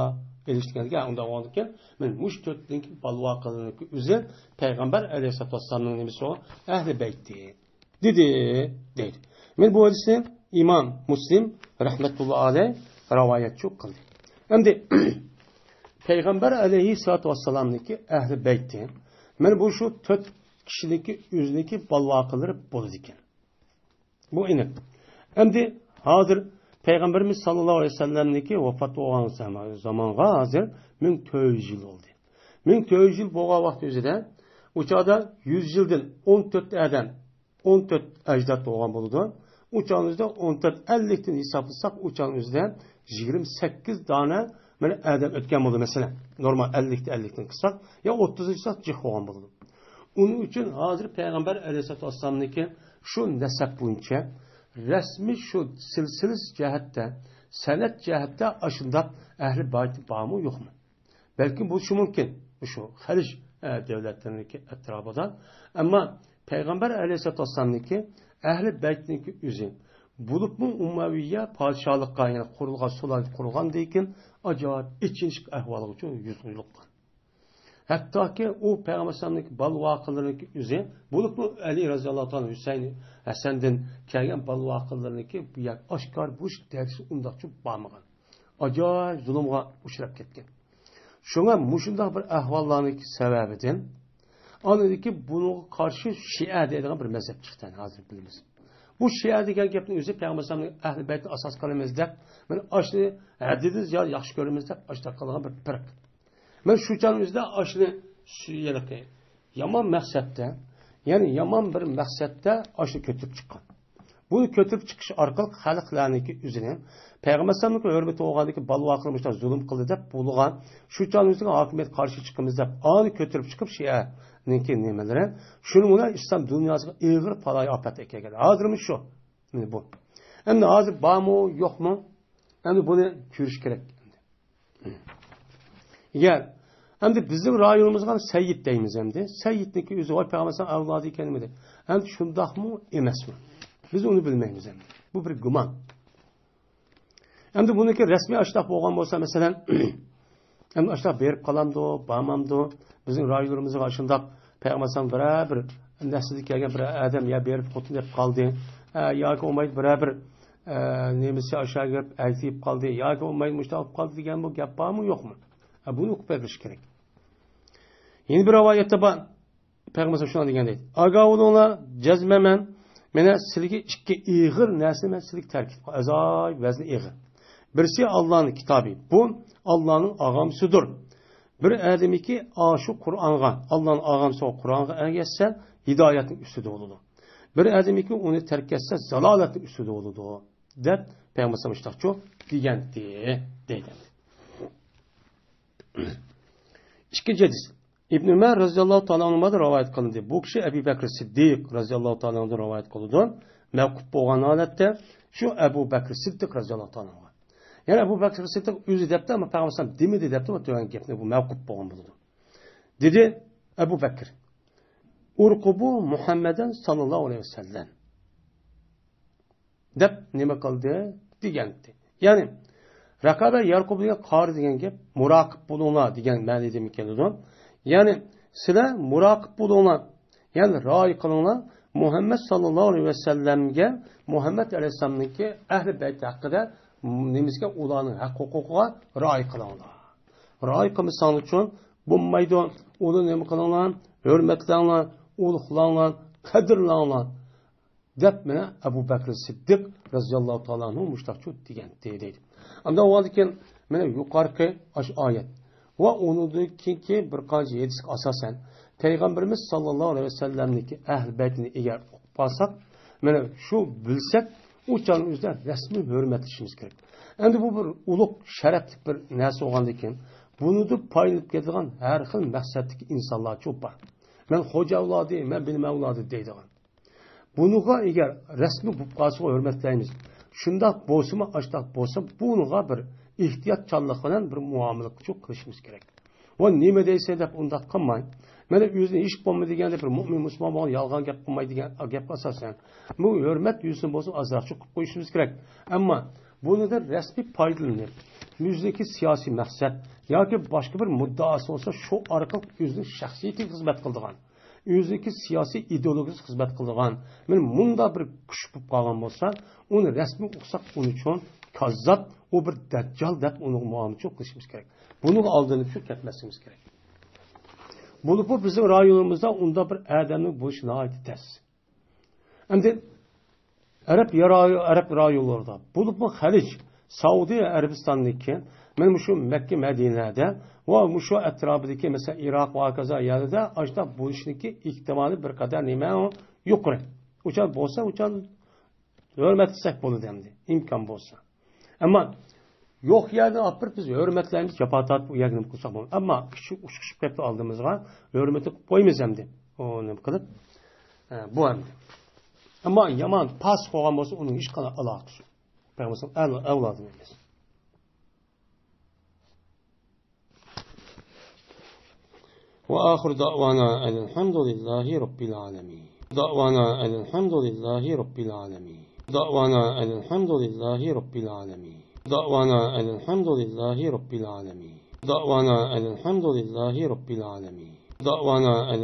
ئېلىش دېگەندىكى، ئۇنداق بولغاندىكىن مەن مۇشۇ تۆتنىڭكى بالىۋاقىلىرىنىڭكى ئۆزى پەيغەمبەر ئەلەيھىسسالاتۇ ۋەسسالامنىڭ نېمىسى ئۇ؟ ئەھلى بەيتى. دېدى، دەيدۇ. مانا بۇ ھەدىسنى ئىمام مۇسلىم رەھمەتۇللا ئەلەيھ رىۋايەتچۇ قىلدى. ئەمدى پەيغەمبەر ئەلەيھىسسالاتۇ ۋەسسالامنىڭكى ئەھلى بەيتى، مانا بۇ شۇ تۆت كىشىنىڭكى ئۆزىنىڭكى بالىۋاقىلىرى بولىدىكەن. بۇ ئېنىق. ئەمدى ھازىر پەيغەمبىرىمىز ساللاللاھۇ ئەلەيھى ۋەسەللەمنىڭكى ۋاپات بولغان زامان-، زامانغا ھازىر مىڭ تۆت يۈز يىل بولدى. مىڭ تۆت يۈز يىل بولغان ۋاقىت ئۆزىدە، ئۇ چاغدا يۈز يىلدىن ئون تۆت ئادەم، ئون تۆت ئەجداد بولغان بولىدۇ. ئۇ چاغنىڭ ئۆزىدە ئون تۆت ئەللىكتىن ھېسابلىساق، ئۇ چاغنىڭ ئۆزىدە يىگىرمە سەككىز دانە مانا ئادەم ئۆتكەن بولىدۇ، مەسىلەن. نورمال ئەللىكتە ئەللىكتىن قىلساق، يا ئوتتۇزنى قىلساق جىق بولغان بولىدۇ. ئۇنىڭ ئۈچۈن ھازىر پەيغەمبەر ئەلەيھىسسالاتۇ ۋەسسالامنىڭكى شۇ نەسەب بويىچە رەسمىي شۇ سىلسىلىسى جەھەتتە، سەنەد جەھەتتە ئاشۇنداق ئەھلى بايتى بارمۇ، يوقمۇ؟ بەلكىم بولۇشى مۇمكىن، مۇشۇ خەلىج، ئە، دۆلەتلىرىنىڭكى ئەتراپىدا. ئەمما پەيغەمبەر ئەلەيھىسسالاتۇ ۋەسسالامنىڭكى ئەھلى بەيتنىڭكى ئۆزى، بولۇپمۇ ئۇمەۋىيە پادىشاھلىققا، يەنى قۇرۇلغان، سۇلالە قۇرۇلغاندىن كېيىن ئاجايىپ ئېچىنىشلىق ئەھۋالغىچە يۈز يولۇققان. ھەتتاكى ئۇ پەيغەمبەر ئەلەيھىسسالامنىڭكى بالا ۋاقىلىرىنىڭكى ئۆزى، بولۇپمۇ ئەلى رەزىياللاھۇ تائالا ھۈسەيىن، ھەسەندىن كەلگەن بالا ۋاقىلىرىنىڭكى بۇ يەر ئاشكارا بۇ ئىش دەرىجىسى ئۇنداقچە بارمىغان. ئاجايىپ زۇلۇمغا ئۇچراپ كەتكەن. شۇڭا مۇشۇنداق بىر ئەھۋاللارنىڭكى سەۋەبىدىن ئاندىن كېيىن بۇنىڭغا قارشى شىئە دەيدىغان بىر مەزھەپ چىقتى، ھازىر بىلىمىز. بۇ شىئە دېگەن گەپنىڭ ئۆزى پەيغەمبەر ئەلەيھىسسالامنىڭ ئەھلى بەيتىنى ئاساس قىلىمىز دەپ، مانا ئاشۇنى ھەددىدىن زىيادە ياخشى كۆرىمىز دەپ ئاشۇنداق قىلغان بىر پىرقە. مەن شۇ چاغنىڭ ئۆزىدە ئاشۇنى سۈيەلىقى يامان مەقسەتتە، يەنى يامان بىر مەقسەتتە ئاشۇنى كۆتۈرۈپ چىققان. بۇنى كۆتۈرۈپ چىقىش ئارقىلىق خەلقلەرنىڭكى ئۆزىنى پەيغەمبەر ئەلەيھىسسالامنىڭكى ھۆرمىتى بولغاندىكى بالا ۋاقىلىرى مۇشۇنداق زۇلۇم قىلدى دەپ بولغان، شۇ چاغنىڭ ئۆزىگە ھاكىمىيەتكە قارشى چىقىمىز دەپ ئانى كۆتۈرۈپ چىقىپ شىئەنىڭكى نېمىلىرى، شۇنىڭ بىلەن ئىسلام دۇنياسىغا ئېغىر بالايىئاپەت ئەكەلگەن. ھازىرمۇ شۇ. مانا بۇ. ئەمدى ھازىر بارمۇ، يوقمۇ؟ ئەمدى بۇنى كۆرۈش كېرەك. ئەگەر ئەمدى بىزنىڭ رايونىمىزغا سەييىد دەيمىز ئەمدى. سەييىدنىڭكى ئۆزى ۋاي پەيغەمبەر ئەلەيھىسسالام ئەۋلادى ئىكەنمىدى؟ ئەمدى شۇنداقمۇ ئەمەسمۇ؟ بىز ئۇنى بىلمەيمىز ئەمدى. بۇ بىر گۇمان. ئەمدى بۇنىڭكى رەسمىي ئاشۇنداق بولغان بولسا، مەسىلەن، ئەمدى ئاشۇنداق بېرىپ قالامدۇ، بارمامدۇ؟ بىزنىڭ رايونىمىزغا ئاشۇنداق پەيغەمبەر ئەلەيھىسسالام بىرەر بىر نەسلىدىن كەلگەن بىر ئادەم يا بېرىپ خوتۇن دەپ قالدى، ئە، ياكى بولمايدۇ بىرەر بىر، ئە، نېمىسى ئاشۇ گەپ ئەگىپ قالدى، ياكى بولمايدۇ مۇشۇنداق بولۇپ قالدى دېگەن بۇ گەپ بارمۇ، يوقمۇ؟ ئە، بۇنى ئوقۇپ بېقىش كېرەك. يەنە بىر رىۋايەتتە بار. پەيغەمبەر شۇنداق دېگەن دەيدۇ. ئاگاھ بولۇڭلار، جەزمەن مەن سىلىگە ئىككى ئېغىر نەرسىنى مەن سىلىگە تەكىت قىلىمەن. ئەزاي ۋەزنى ئېغىر. بىرسى ئاللانىڭ كىتابى. بۇ ئاللانىڭ ئاغامسىدۇر. بىر ئادىمىكى ئاشۇ قۇرئانغا، ئاللانىڭ ئاغامسىغا قۇرئانغا ئەگەشسە، ھىدايەتنىڭ ئۈستىدە بولىدۇ. بىر ئادىمىكى ئۇنى تەرك ئەتسە، زالالەتنىڭ ئۈستىدە بولىدۇ، دەپ پەيغەمبەر مۇشۇنداقچۇ دېگەنتى، دەيدۇ. ئىككىنچى ھەدىس. ئىبن ئۆمەر رەزىياللاھۇ تائالا ئەنھۇمادىن رىۋايەت قىلىندى. بۇ كىشى ئەبۇ بەكرى سىددىق رەزىياللاھۇ تائالا ئەنھۇدىن رىۋايەت قىلىدۇ. مەۋقۇپ بولغان ھالەتتە شۇ ئەبۇ بەكرى سىددىق رەزىياللاھۇ تائالا ئەنھۇغا. يەنى ئەبۇ بەكرى سىددىق ئۆزى دەپتۇ، ئەمما پەيغەمبەر ئەلەيھىسسالام دېمىدى دەپتۇ، بۇ تۆۋەن گەپنى بۇ مەۋقۇپ بولغان بولىدۇ. دېدى ئەبۇ بەكرى، ئۇرقۇبۇ مۇھەممەدەن ساللاللاھۇ ئەلەيھى ۋەسەللەم. دەپ نېمە قىلدى دېگەنتى. يەنى، رەقەبە يەرقۇب دېگەن قارا دېگەن گەپ، مۇراقىب بولۇڭلار دېگەن مەنىدىمۇ كېلىدۇ. يەنى، سىلەر مۇراقىب بولۇڭلار، يەنى رىئايە قىلىڭلار، مۇھەممەد ساللاللاھۇ ئەلەيھى ۋەسەللەمگە، مۇھەممەد ئەلەيھىسسالامنىڭكى ئەھلى بەيت ھەققىدە نېمىسىگە، ئۇلارنىڭ ھەق ھوقۇقىغا رىئايە قىلىڭلار. رىئايە قىلمىساڭلارچۇ بولمايدۇ. ئۇنى نېمە قىلىڭلار؟ ھۆرمەتلەڭلار، ئۇلۇغلاڭلار، قەدىرلەڭلار. دەپ مانا ئەبۇ بەكرى سىددىق رەزىياللاھۇ تائالا ئەنھۇ مۇشۇنداقچۇ دېگەنتى دەيدۇ. ئاندىن ئۇنىڭدىن كېيىن مانا يۇقىرىقى ئاشۇ ئايەت ۋە ئۇنىڭدىن كېيىنكى بىر قانچە ھەدىسكە ئاساسەن، پەيغەمبىرىمىز ساللاللاھۇ ئەلەيھى ۋەسەللەمنىڭكى ئەھلى بەيتىنى ئەگەر ئۇقۇپ قالساق، مانا شۇ بىلسەك، ئۇ چاغنىڭ ئۆزىدە رەسمىي ھۆرمەتلىشىمىز كېرەك. ئەمدى بۇ بىر ئۇلۇغ شەرەپلىك بىر نەرسە بولغاندىن كېيىن، بۇنىڭدىن پايدىلىنىپ كېتىدىغان ھەر خىل مەقسەتتىكى ئىنسانلارچۇ بار. مەن خوجا ئەۋلادى، مەن بىلىم ئەۋلادى دەيدىغان. بۇنىڭغا ئەگەر رەسمىي بولۇپ قالسىغۇ ھۆرمەتلەيمىز. شۇنداق بولسىمۇ، ئاشۇنداق بولسا، بۇنىڭغا بىر ئېھتىياتچانلىق بىلەن بىر مۇئامىلە قىلىشىمىز كېرەك. ۋە نېمە دەيسەن دەپ ئۇنداق قىلماي، مانا ئۆزىنى ھېچ بولمىدى دېگەندە بىر مۆمىن مۇسۇلمان بولغان يالغان گەپ قىلماي دېگەن گەپكە ئاساسەن، بۇ ھۆرمەت يۈزىسىدىن بولسا ئازراقچە قىلىپ قويۇشىمىز كېرەك. ئەمما بۇنىڭدىن رەسمىي پايدىلىنىپ، ئۆزىنىڭكى سىياسىي مەقسەت ياكى باشقا بىر مۇددىئاسى بولسا، شۇ ئارقىلىق ئۆزىنىڭ شەخسىيىتىگە خىزمەت قىلىدىغان، ئۆزىنىڭكى سىياسىي ئىدېئولوگىيىسىگە خىزمەت قىلىدىغان، مانا مۇنداق بىر كۈچ بولۇپ قالغان بولسا، ئۇنى رەسمىي ئۇقساق، ئۇنى چوڭ كاززاپ، ئۇ بىر دەججال دەپ ئۇنىڭغا مۇئامىلىچىلىك قىلىشىمىز كېرەك. بۇنىڭغا ئالدىنىپ شۇ كەتمەسلىكىمىز كېرەك. بولۇپمۇ بىزنىڭ رايونىمىزدا ئۇنداق بىر ئادەمنىڭ بولۇشى ناھايىتى تەس. ئەمدى ئەرەب يارا-، ئەرەب رايونلىرىدا، بولۇپمۇ خەلىج، سەئۇدى ئەرەبىستاندىكى مانا مۇشۇ مەككە، مەدىنىلەردە ۋە مۇشۇ ئەتراپىدىكى، مەسىلەن، ئىراق ۋە ھاكازا يەرلەردە ئاشۇنداق بولۇشنىڭكى ئېھتىمالى بىر قەدەر نېمە يۇقىرى. ئۇچان بولسا، ئۇچان ھۆرمەتلىسەك بولىدۇ ئەمدى، ئىمكان بولسا. ئەمما يوق يەردىن ئاپىرىپ بىز ھۆرمەتلەيمىز، جاپا تارتىپ ئۇ يەرگە نېمە قىلساق بولىدۇ. ئەمما كىشى ئۇچۇپ چىقىپ كەپتۇ ئالدىمىزغا، ھۆرمەتلەپ قويىمىز ئەمدى. ئۇ نېمە قىلىپ، ئە، بۇ ئەمدى. ئەمما يامان پاسىق بولغان بولسا، ئۇنىڭ ھېچقانداق ئالاقىسى يوق. پەيغەمبەر ئەۋ-، ئەۋلادىمىز. وآخر دعوانا أن الحمد لله رب العالمين. دعوانا أن الحمد لله رب العالمين. دعوانا أن الحمد لله رب العالمين. دعوانا أن الحمد لله رب العالمين. دعوانا أن الحمد لله رب العالمين. دعوانا أن